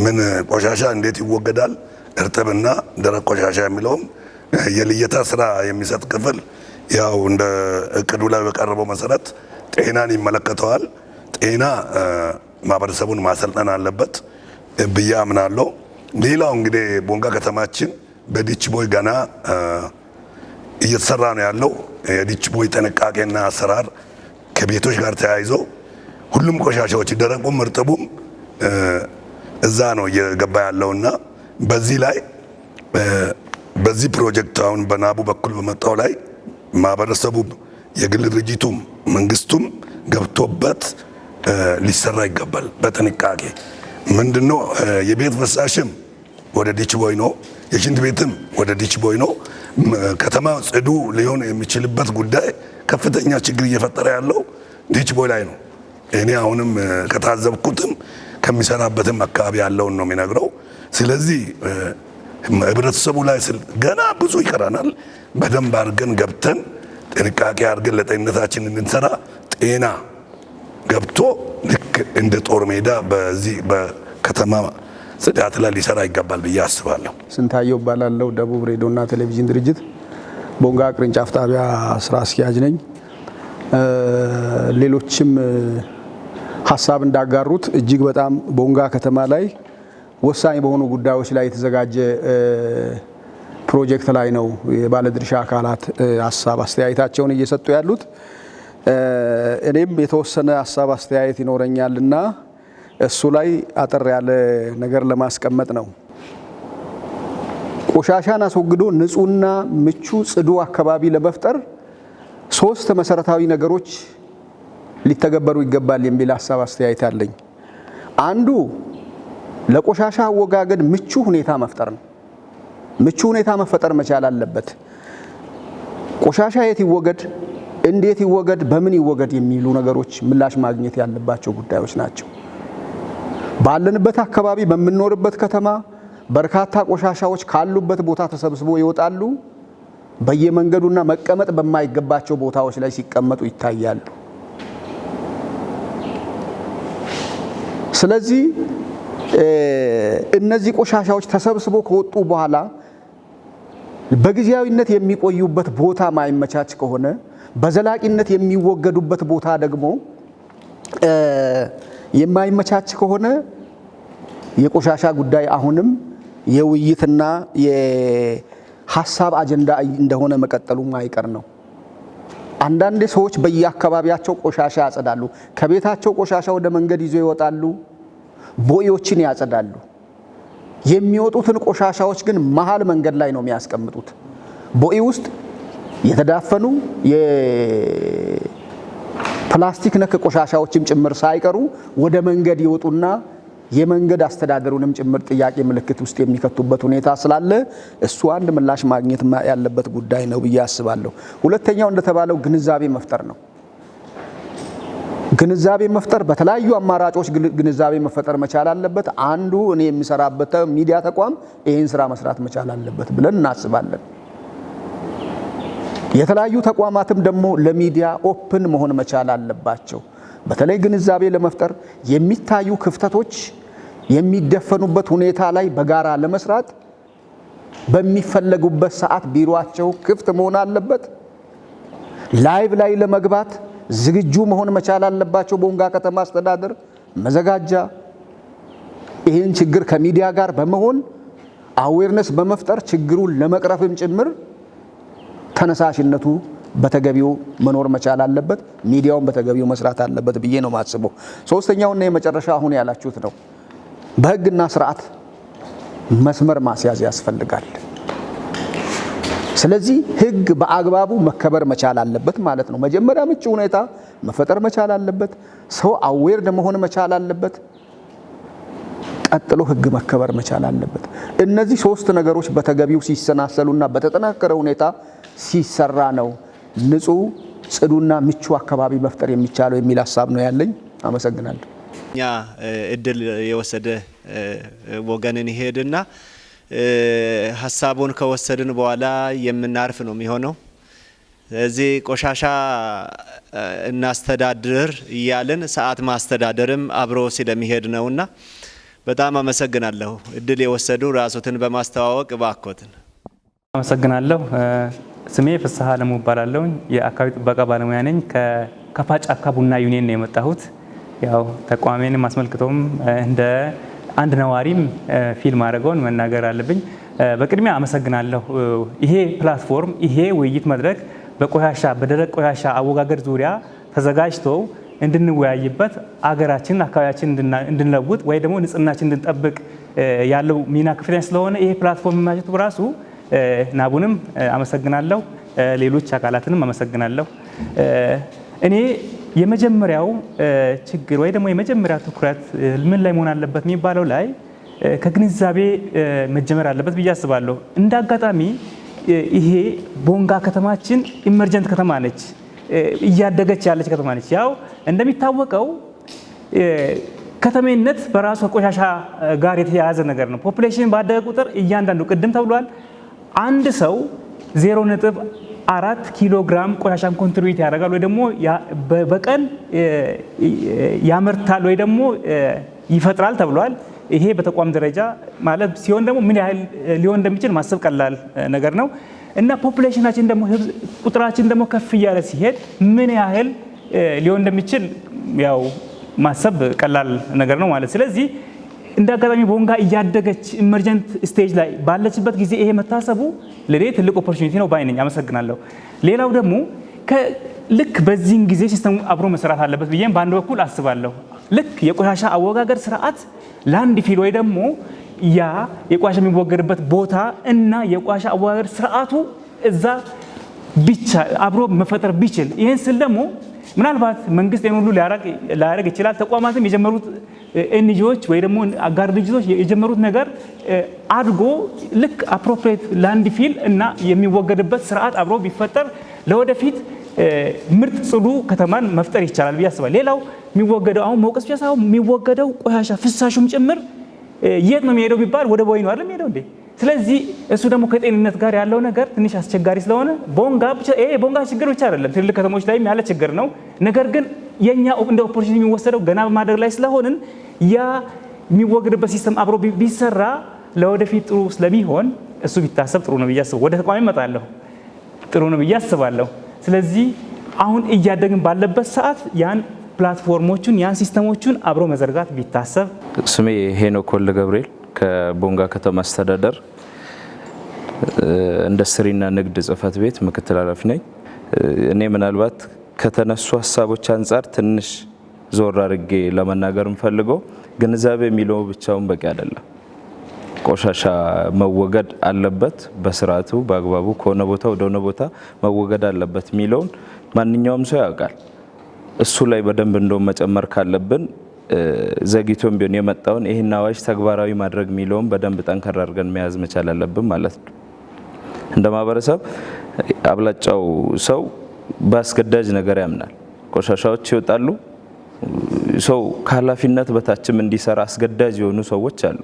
ምን ቆሻሻ እንዴት ይወገዳል፣ እርጥብና ደረቅ ቆሻሻ የሚለውም የልየታ ስራ የሚሰጥ ክፍል ያው እንደ እቅዱ ላይ በቀረበው መሰረት ጤናን ይመለከተዋል። ጤና ማህበረሰቡን ማሰልጠን አለበት ብዬ አምናለሁ። ሌላው እንግዲህ ቦንጋ ከተማችን በ ditch ቦይ ገና እየተሰራ ነው ያለው። የ ditch ቦይ ጥንቃቄና አሰራር ከቤቶች ጋር ተያይዞ ሁሉም ቆሻሻዎች ደረቁም እርጥቡም እዛ ነው እየገባ ያለውና በዚህ ላይ በዚህ ፕሮጀክት አሁን በናቡ በኩል በመጣው ላይ ማህበረሰቡ፣ የግል ድርጅቱም፣ መንግስቱም ገብቶበት ሊሰራ ይገባል። በጥንቃቄ ምንድነው የቤት ፍሳሽም ወደ ditch ቦይ ነው፣ የሽንት ቤትም ወደ ditch ቦይ ነው። ከተማ ጽዱ ሊሆን የሚችልበት ጉዳይ ከፍተኛ ችግር እየፈጠረ ያለው ditch ቦይ ላይ ነው። እኔ አሁንም ከታዘብኩትም ከሚሰራበትም አካባቢ ያለውን ነው የሚነግረው። ስለዚህ ህብረተሰቡ ላይ ገና ብዙ ይቀረናል። በደንብ አድርገን ገብተን ጥንቃቄ አድርገን ለጤንነታችን እንድንሰራ ጤና ገብቶ ልክ እንደ ጦር ሜዳ በዚህ በከተማ ጽዳት ላይ ሊሰራ ይገባል ብዬ አስባለሁ። ስንታየው እባላለሁ። ደቡብ ሬዲዮና ቴሌቪዥን ድርጅት ቦንጋ ቅርንጫፍ ጣቢያ ስራ አስኪያጅ ነኝ። ሌሎችም ሀሳብ እንዳጋሩት እጅግ በጣም ቦንጋ ከተማ ላይ ወሳኝ በሆኑ ጉዳዮች ላይ የተዘጋጀ ፕሮጀክት ላይ ነው የባለድርሻ አካላት ሀሳብ አስተያየታቸውን እየሰጡ ያሉት። እኔም የተወሰነ ሀሳብ አስተያየት ይኖረኛልና እሱ ላይ አጠር ያለ ነገር ለማስቀመጥ ነው። ቆሻሻን አስወግዶ ንጹህና ምቹ ጽዱ አካባቢ ለመፍጠር ሶስት መሰረታዊ ነገሮች ሊተገበሩ ይገባል የሚል ሀሳብ አስተያየት አለኝ። አንዱ ለቆሻሻ አወጋገድ ምቹ ሁኔታ መፍጠር ነው። ምቹ ሁኔታ መፈጠር መቻል አለበት። ቆሻሻ የት ይወገድ፣ እንዴት ይወገድ፣ በምን ይወገድ የሚሉ ነገሮች ምላሽ ማግኘት ያለባቸው ጉዳዮች ናቸው። ባለንበት አካባቢ፣ በምንኖርበት ከተማ በርካታ ቆሻሻዎች ካሉበት ቦታ ተሰብስቦ ይወጣሉ። በየመንገዱና መቀመጥ በማይገባቸው ቦታዎች ላይ ሲቀመጡ ይታያሉ። ስለዚህ እነዚህ ቆሻሻዎች ተሰብስቦ ከወጡ በኋላ በጊዜያዊነት የሚቆዩበት ቦታ ማይመቻች ከሆነ፣ በዘላቂነት የሚወገዱበት ቦታ ደግሞ የማይመቻች ከሆነ የቆሻሻ ጉዳይ አሁንም የውይይትና የሀሳብ አጀንዳ እንደሆነ መቀጠሉ ማይቀር ነው። አንዳንድ ሰዎች በየአካባቢያቸው ቆሻሻ ያጸዳሉ። ከቤታቸው ቆሻሻ ወደ መንገድ ይዞ ይወጣሉ። ቦዮችን ያጸዳሉ። የሚወጡትን ቆሻሻዎች ግን መሀል መንገድ ላይ ነው የሚያስቀምጡት። ቦይ ውስጥ የተዳፈኑ የፕላስቲክ ነክ ቆሻሻዎችም ጭምር ሳይቀሩ ወደ መንገድ ይወጡና የመንገድ አስተዳደሩንም ጭምር ጥያቄ ምልክት ውስጥ የሚከቱበት ሁኔታ ስላለ እሱ አንድ ምላሽ ማግኘት ያለበት ጉዳይ ነው ብዬ አስባለሁ። ሁለተኛው እንደተባለው ግንዛቤ መፍጠር ነው። ግንዛቤ መፍጠር በተለያዩ አማራጮች ግንዛቤ መፈጠር መቻል አለበት። አንዱ እኔ የምሰራበት ሚዲያ ተቋም ይህን ስራ መስራት መቻል አለበት ብለን እናስባለን። የተለያዩ ተቋማትም ደግሞ ለሚዲያ open መሆን መቻል አለባቸው። በተለይ ግንዛቤ ለመፍጠር፣ የሚታዩ ክፍተቶች የሚደፈኑበት ሁኔታ ላይ በጋራ ለመስራት በሚፈለጉበት ሰዓት ቢሮአቸው ክፍት መሆን አለበት። Live ላይ ለመግባት ዝግጁ መሆን መቻል አለባቸው። ቦንጋ ከተማ አስተዳደር፣ መዘጋጃ ይህን ችግር ከሚዲያ ጋር በመሆን awareness በመፍጠር ችግሩን ለመቅረፍም ጭምር ተነሳሽነቱ በተገቢው መኖር መቻል አለበት። ሚዲያውን በተገቢው መስራት አለበት ብዬ ነው የማስበው። ሶስተኛውና የመጨረሻ አሁን ያላችሁት ነው። በሕግና ስርዓት መስመር ማስያዝ ያስፈልጋል። ስለዚህ ሕግ በአግባቡ መከበር መቻል አለበት ማለት ነው። መጀመሪያ ምቹ ሁኔታ መፈጠር መቻል አለበት። ሰው aware መሆን መቻል አለበት። ቀጥሎ ሕግ መከበር መቻል አለበት። እነዚህ ሶስት ነገሮች በተገቢው ሲሰናሰሉና በተጠናከረ ሁኔታ ሲሰራ ነው ንጹህ፣ ጽዱና ምቹ አካባቢ መፍጠር የሚቻለው የሚል ሀሳብ ነው ያለኝ። አመሰግናለሁ። እኛ እድል የወሰደ ወገንን ይሄድና ሀሳቡን ከወሰድን በኋላ የምናርፍ ነው የሚሆነው። ስለዚህ ቆሻሻ እናስተዳድር እያልን ሰዓት ማስተዳደርም አብሮ ስለሚሄድ ነውና በጣም አመሰግናለሁ። እድል የወሰዱ ራሶትን በማስተዋወቅ እባክዎትን። አመሰግናለሁ። ስሜ ፍስሐ አለሙ እባላለሁ። የአካባቢ ጥበቃ ባለሙያ ነኝ። ከከፋ ጫካ ቡና ዩኒየን ነው የመጣሁት። ያው ተቋሜንም አስመልክቶም እንደ አንድ ነዋሪም feel ማድረገውን መናገር አለብኝ። በቅድሚያ አመሰግናለሁ። ይሄ platform፣ ይሄ ውይይት መድረክ በቆሻሻ፣ በደረቅ ቆሻሻ አወጋገድ ዙሪያ ተዘጋጅቶ እንድንወያይበት፣ አገራችንን አካባቢያችን እንድንለውጥ ወይ ደግሞ ንጽህናችን እንድንጠብቅ ያለው ሚና ከፍተኛ ስለሆነ ይሄ platform ማግኘቱ በራሱ ናቡንም አመሰግናለሁ፣ ሌሎች አካላትንም አመሰግናለሁ። እኔ የመጀመሪያው ችግር ወይ ደግሞ የመጀመሪያው ትኩረት ምን ላይ መሆን አለበት የሚባለው ላይ ከግንዛቤ መጀመር አለበት ብዬ አስባለሁ። እንደ አጋጣሚ ይሄ ቦንጋ ከተማችን emergent ከተማ ነች፣ እያደገች ያለች ከተማ ነች። ያው እንደሚታወቀው ከተሜነት በራሱ ከቆሻሻ ጋር የተያያዘ ነገር ነው። Population ባደገ ቁጥር እያንዳንዱ፣ ቅድም ተብሏል፣ አንድ ሰው 0.4 ኪሎ ግራም ቆሻሻን contribute ያደርጋል ወይ ደግሞ በቀን ያመርታል ወይ ደግሞ ይፈጥራል ተብሏል። ይሄ በተቋም ደረጃ ማለት ሲሆን ደግሞ ምን ያህል ሊሆን እንደሚችል ማሰብ ቀላል ነገር ነው። እና population ኣችን ደግሞ፣ ቁጥራችን ደግሞ ከፍ እያለ ሲሄድ ምን ያህል ሊሆን እንደሚችል ያው ማሰብ ቀላል ነገር ነው ማለት። ስለዚህ እንደ አጋጣሚ ቦንጋ እያደገች emergent stage ላይ ባለችበት ጊዜ ይሄ መታሰቡ ለኔ ትልቅ opportunity ነው ባይ ነኝ። አመሰግናለሁ። ሌላው ደግሞ ልክ በዚህን ጊዜ system ኡ አብሮ መሰራት አለበት ብዬም በአንድ በኩል አስባለሁ። ልክ የቆሻሻ አወጋገድ ስርዓት landfill ወይ ደግሞ ያ የቆሻሻ የሚወገድበት ቦታ እና የቆሻሻ አወጋገድ ስርዓቱ እዛ ብቻ አብሮ መፈጠር ቢችል፣ ይህን ስል ደግሞ ምናልባት መንግስት ይህን ሁሉ ላያደርግ ይችላል። ተቋማትም የጀመሩት፣ NGO ዎች ወይ ደግሞ አጋር ድርጅቶች የጀመሩት ነገር አድጎ ልክ appropriate landfill እና የሚወገድበት ስርዓት አብሮ ቢፈጠር ለወደፊት ምርጥ ጽዱ ከተማን መፍጠር ይቻላል ብዬ አስባለሁ። ሌላው የሚወገደው፣ አሁን መውቀስ ብቻ ሳይሆን፣ የሚወገደው ቆሻሻ ፍሳሹም ጭምር የት ነው የሚሄደው ቢባል ወደ ቦይ ነው አይደል የሚሄደው እንዴ? ስለዚህ እሱ ደግሞ ከጤንነት ጋር ያለው ነገር ትንሽ አስቸጋሪ ስለሆነ ቦንጋ ብቻ፣ ይሄ ቦንጋ ችግር ብቻ አይደለም፣ ትልልቅ ከተሞች ላይም ያለ ችግር ነው። ነገር ግን የኛ እንደ opportunity የሚወሰደው ገና በማደግ ላይ ስለሆንን ያ የሚወገድበት system አብሮ ቢሰራ ለወደፊት ጥሩ ስለሚሆን እሱ ቢታሰብ ጥሩ ነው ብዬ አስባለሁ። ወደ ተቋሚ እመጣለሁ። ጥሩ ነው ብዬ አስባለሁ። ስለዚህ አሁን እያደግን ባለበት ሰዓት ያን platform ኦቹን፣ ያን system ኦቹን አብሮ መዘርጋት ቢታሰብ። ስሜ ሄኖክ ወልደ ገብርኤል፣ ከቦንጋ ከተማ አስተዳደር ኢንዱስትሪና ንግድ ጽሕፈት ቤት ምክትል ኃላፊ ነኝ። እኔ ምናልባት ከተነሱ ሀሳቦች አንጻር ትንሽ ዞር አድርጌ ለመናገር የምፈልገው ግንዛቤ የሚለው ብቻውን በቂ አይደለም። ቆሻሻ መወገድ አለበት፣ በስርዓቱ በአግባቡ ከሆነ ቦታ ወደ ሆነ ቦታ መወገድ አለበት የሚለውን ማንኛውም ሰው ያውቃል። እሱ ላይ በደንብ እንደውም መጨመር ካለብን ዘግይቶም ቢሆን የመጣውን ይህን አዋጅ ተግባራዊ ማድረግ የሚለውን በደንብ ጠንከር አድርገን መያዝ መቻል አለብን ማለት ነው። እንደ ማህበረሰብ አብላጫው ሰው በአስገዳጅ ነገር ያምናል። ቆሻሻዎች ይወጣሉ፣ ሰው ከኃላፊነት በታችም እንዲሰራ አስገዳጅ የሆኑ ሰዎች አሉ።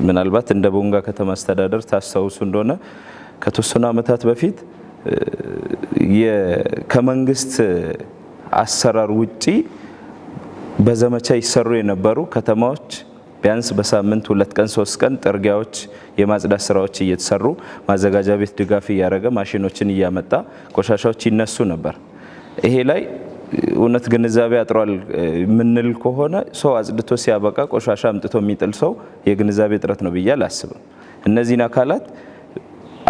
ምናልባት እንደ ቦንጋ ከተማ አስተዳደር ታስታውሱ እንደሆነ ከተወሰኑ ዓመታት በፊት ከመንግስት አሰራር ውጪ በዘመቻ ይሰሩ የነበሩ ከተማዎች ቢያንስ በሳምንት 2 ቀን 3 ቀን ጥርጊያዎች የማጽዳት ስራዎች እየተሰሩ ማዘጋጃ ቤት ድጋፍ እያደረገ ማሽኖችን እያመጣ ቆሻሻዎች ይነሱ ነበር። ይሄ ላይ እውነት ግንዛቤ አጥሯል የምንል ከሆነ ሰው አጽድቶ ሲያበቃ ቆሻሻ አምጥቶ የሚጥል ሰው የግንዛቤ እጥረት ነው ብዬ አላስብም። እነዚህን አካላት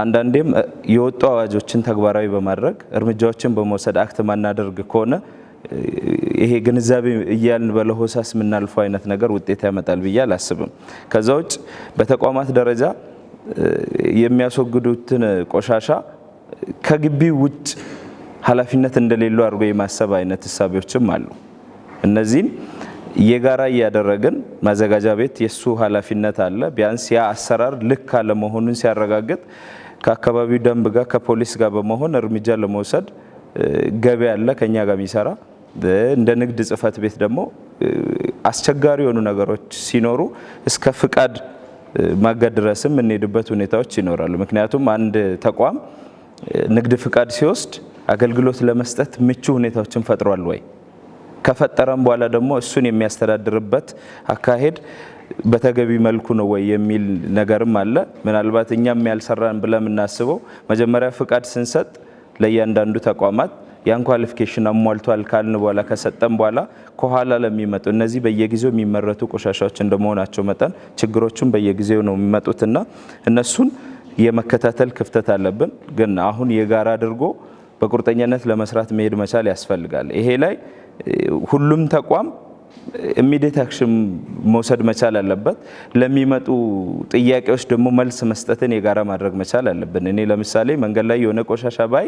አንዳንዴም የወጡ አዋጆችን ተግባራዊ በማድረግ እርምጃዎችን በመውሰድ act ማናደርግ ከሆነ ይሄ ግንዛቤ እያልን በለሆሳስ የምናልፈው አይነት ነገር ውጤት ያመጣል ብዬ አላስብም። ከዛ ውጭ በተቋማት ደረጃ የሚያስወግዱትን ቆሻሻ ከግቢ ውጭ ኃላፊነት እንደሌለው አድርጎ የማሰብ አይነት እሳቤዎችም አሉ። እነዚህን የጋራ እያደረግን ማዘጋጃ ቤት የሱ ኃላፊነት አለ። ቢያንስ ያ አሰራር ልክ አለመሆኑን ሲያረጋግጥ ከአካባቢው ደንብ ጋር ከፖሊስ ጋር በመሆን እርምጃ ለመውሰድ ገበያ አለ ከኛ ጋር የሚሰራ። እንደ ንግድ ጽሕፈት ቤት ደግሞ አስቸጋሪ የሆኑ ነገሮች ሲኖሩ እስከ ፍቃድ ማገድ ድረስም የምንሄድበት ሁኔታዎች ይኖራሉ። ምክንያቱም አንድ ተቋም ንግድ ፍቃድ ሲወስድ አገልግሎት ለመስጠት ምቹ ሁኔታዎችን ፈጥሯል ወይ? ከፈጠረም በኋላ ደግሞ እሱን የሚያስተዳድርበት አካሄድ በተገቢ መልኩ ነው ወይ የሚል ነገርም አለ። ምናልባት እኛም ያልሰራን ብለን የምናስበው መጀመሪያ ፍቃድ ስንሰጥ ለእያንዳንዱ ተቋማት ያን qualification አሟልቷል ካልን በኋላ ከሰጠን በኋላ ከኋላ ለሚመጡ እነዚህ በየጊዜው የሚመረቱ ቆሻሻዎች እንደመሆናቸው መጠን ችግሮቹን በየጊዜው ነው የሚመጡትና እነሱን የመከታተል ክፍተት አለብን። ግን አሁን የጋራ አድርጎ በቁርጠኛነት ለመስራት መሄድ መቻል ያስፈልጋል። ይሄ ላይ ሁሉም ተቋም immediate action መውሰድ መቻል አለበት። ለሚመጡ ጥያቄዎች ደግሞ መልስ መስጠትን የጋራ ማድረግ መቻል አለብን። እኔ ለምሳሌ መንገድ ላይ የሆነ ቆሻሻ ባይ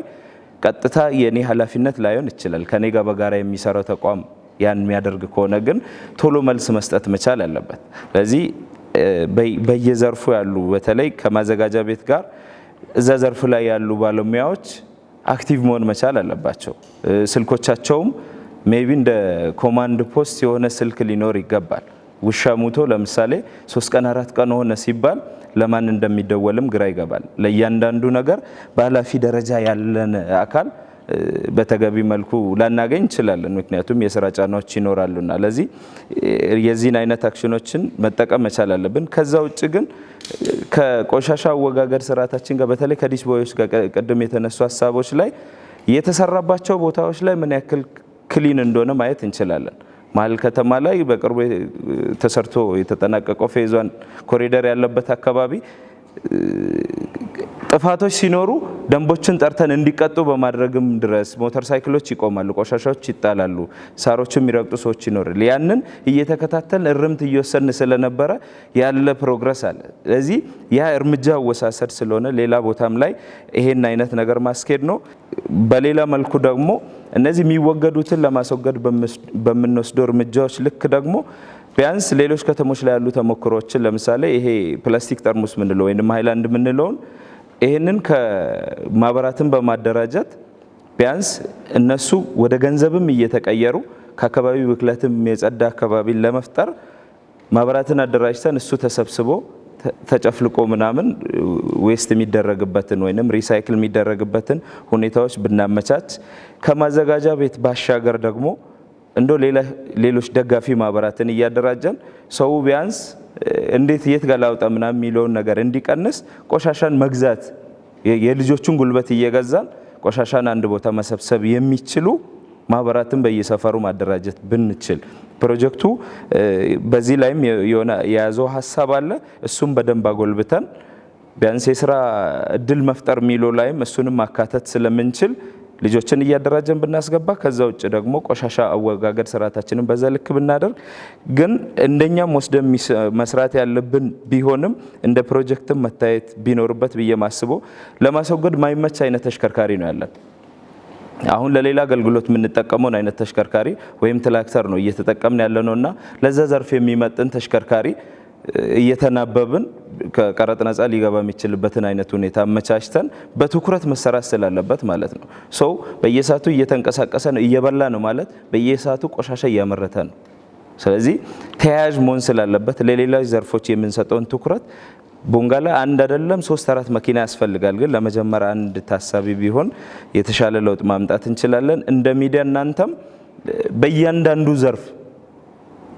ቀጥታ የኔ ኃላፊነት ላይሆን ይችላል። ከኔ ጋር በጋራ የሚሰራው ተቋም ያን የሚያደርግ ከሆነ ግን ቶሎ መልስ መስጠት መቻል አለበት። ስለዚህ በየዘርፉ ያሉ በተለይ ከማዘጋጃ ቤት ጋር እዛ ዘርፍ ላይ ያሉ ባለሙያዎች active መሆን መቻል አለባቸው። ስልኮቻቸውም maybe እንደ command post የሆነ ስልክ ሊኖር ይገባል። ውሻ ሙቶ ለምሳሌ 3 ቀን 4 ቀን ሆነ ሲባል ለማን እንደሚደወልም ግራ ይገባል። ለእያንዳንዱ ነገር በኃላፊ ደረጃ ያለን አካል በተገቢ መልኩ ላናገኝ እንችላለን። ምክንያቱም የስራ ጫናዎች ይኖራሉና ለዚህ የዚህን አይነት action ኦችን መጠቀም መቻል አለብን። ከዛ ውጭ ግን ከቆሻሻ አወጋገድ ስርዓታችን ጋር በተለይ ከ ditch ቦዮች ጋር ቅድም የተነሱ ሀሳቦች ላይ የተሰራባቸው ቦታዎች ላይ ምን ያክል clean እንደሆነ ማየት እንችላለን። መሀል ከተማ ላይ በቅርቡ ተሰርቶ የተጠናቀቀው phase 1 ኮሪደር ያለበት አካባቢ ጥፋቶች ሲኖሩ ደንቦችን ጠርተን እንዲቀጡ በማድረግም ድረስ ሞተር ሳይክሎች ይቆማሉ፣ ቆሻሻዎች ይጣላሉ፣ ሳሮችን የሚረግጡ ሰዎች ይኖራል። ያንን እየተከታተልን እርምት እየወሰድን ስለነበረ ያለ progress አለ። ስለዚህ ያ እርምጃ አወሳሰድ ስለሆነ ሌላ ቦታም ላይ ይሄን አይነት ነገር ማስኬድ ነው። በሌላ መልኩ ደግሞ እነዚህ የሚወገዱትን ለማስወገድ በምንወስደው እርምጃዎች ልክ ደግሞ ቢያንስ ሌሎች ከተሞች ላይ ያሉ ተሞክሮዎችን ለምሳሌ ይሄ ፕላስቲክ ጠርሙስ ምንለው ወይንም ሃይላንድ ምንለውን ይሄንን ከማህበራትን በማደራጀት ቢያንስ እነሱ ወደ ገንዘብም እየተቀየሩ ከአካባቢ ብክለትም የጸዳ አካባቢን ለመፍጠር ማህበራትን አደራጅተን እሱ ተሰብስቦ ተጨፍልቆ ምናምን waste የሚደረግበትን ወይንም recycle የሚደረግበትን ሁኔታዎች ብናመቻች ከማዘጋጃ ቤት ባሻገር ደግሞ እንደው ሌሎች ደጋፊ ማህበራትን እያደራጀን ሰው ቢያንስ እንዴት የት ጋር ላውጣ ምናምን የሚለውን ነገር እንዲቀንስ ቆሻሻን መግዛት የልጆቹን ጉልበት እየገዛን ቆሻሻን አንድ ቦታ መሰብሰብ የሚችሉ ማህበራትን በየሰፈሩ ማደራጀት ብንችል ፕሮጀክቱ በዚህ ላይም የሆነ የያዘው ሀሳብ አለ። እሱም በደንብ አጎልብተን ቢያንስ የስራ እድል መፍጠር የሚለው ላይም እሱንም ማካተት ስለምንችል ልጆችን እያደራጀን ብናስገባ ከዛ ውጭ ደግሞ ቆሻሻ አወጋገድ ስርዓታችንን በዛ ልክ ብናደርግ ግን እንደኛም ወስደን መስራት ያለብን ቢሆንም እንደ ፕሮጀክትም መታየት ቢኖርበት ብዬ ማስበው ለማስወገድ ማይመች አይነት ተሽከርካሪ ነው ያለን። አሁን ለሌላ አገልግሎት የምንጠቀመውን አይነት ተሽከርካሪ ወይም ትራክተር ነው እየተጠቀምን ያለነውና ለዛ ዘርፍ የሚመጥን ተሽከርካሪ እየተናበብን ከቀረጥ ነጻ ሊገባ የሚችልበትን አይነት ሁኔታ አመቻችተን በትኩረት መሰራት ስላለበት ማለት ነው። ሰው በየሰዓቱ እየተንቀሳቀሰ ነው፣ እየበላ ነው ማለት በየሰዓቱ ቆሻሻ እያመረተ ነው። ስለዚህ ተያያዥ መሆን ስላለበት ለሌሎች ዘርፎች የምንሰጠውን ትኩረት ቦንጋ ላይ አንድ አይደለም 3 4 መኪና ያስፈልጋል። ግን ለመጀመሪያ አንድ ታሳቢ ቢሆን የተሻለ ለውጥ ማምጣት እንችላለን። እንደ ሚዲያ እናንተም በእያንዳንዱ ዘርፍ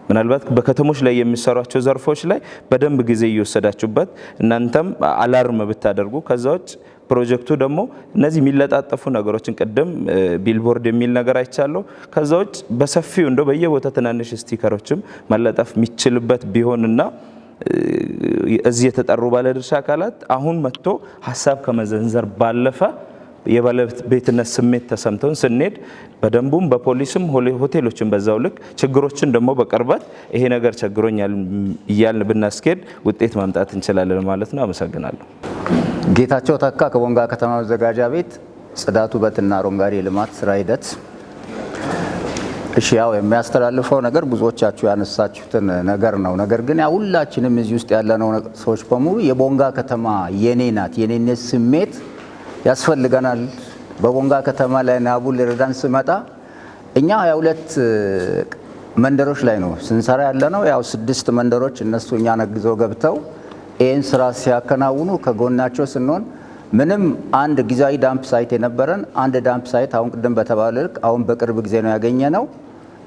ምናልባት በከተሞች ላይ የሚሰሯቸው ዘርፎች ላይ በደንብ ጊዜ እየወሰዳችሁበት እናንተም alarm ብታደርጉ፣ ከዛ ውጭ ፕሮጀክቱ ደግሞ እነዚህ የሚለጣጠፉ ነገሮችን ቅድም ቢልቦርድ የሚል ነገር አይቻለሁ። ከዛ ውጭ በሰፊው እንደው በየቦታ ትናንሽ sticker ኦችም መለጠፍ የሚችልበት ቢሆንና እዚህ የተጠሩ ባለድርሻ አካላት አሁን መጥቶ ሀሳብ ከመዘንዘር ባለፈ የባለቤትነት ስሜት ተሰምተውን ስንሄድ በደንቡም በፖሊስም ሆቴሎችን በዛው ልክ ችግሮችን ደግሞ በቅርበት ይሄ ነገር ቸግሮኛል እያልን ብናስኬድ ውጤት ማምጣት እንችላለን ማለት ነው። አመሰግናለሁ። ጌታቸው ተካ ከቦንጋ ከተማ መዘጋጃ ቤት ጽዳት፣ ውበትና አረንጓዴ ልማት ስራ ሂደት። እሺ፣ ያው የሚያስተላልፈው ነገር ብዙዎቻችሁ ያነሳችሁትን ነገር ነው። ነገር ግን ያው ሁላችንም እዚህ ውስጥ ያለነው ሰዎች በሙሉ የቦንጋ ከተማ የኔ ናት፣ የኔነት ስሜት ያስፈልገናል። በቦንጋ ከተማ ላይ ናቡ ሊረዳን ስመጣ እኛ 22 መንደሮች ላይ ነው ስንሰራ ያለነው። ያው 6 መንደሮች እነሱ እኛን አግዘው ገብተው ይህን ስራ ሲያከናውኑ ከጎናቸው ስንሆን ምንም አንድ ጊዜያዊ dump site የነበረን አንድ dump site አሁን ቅድም በተባለ ልክ አሁን በቅርብ ጊዜ ነው ያገኘነው።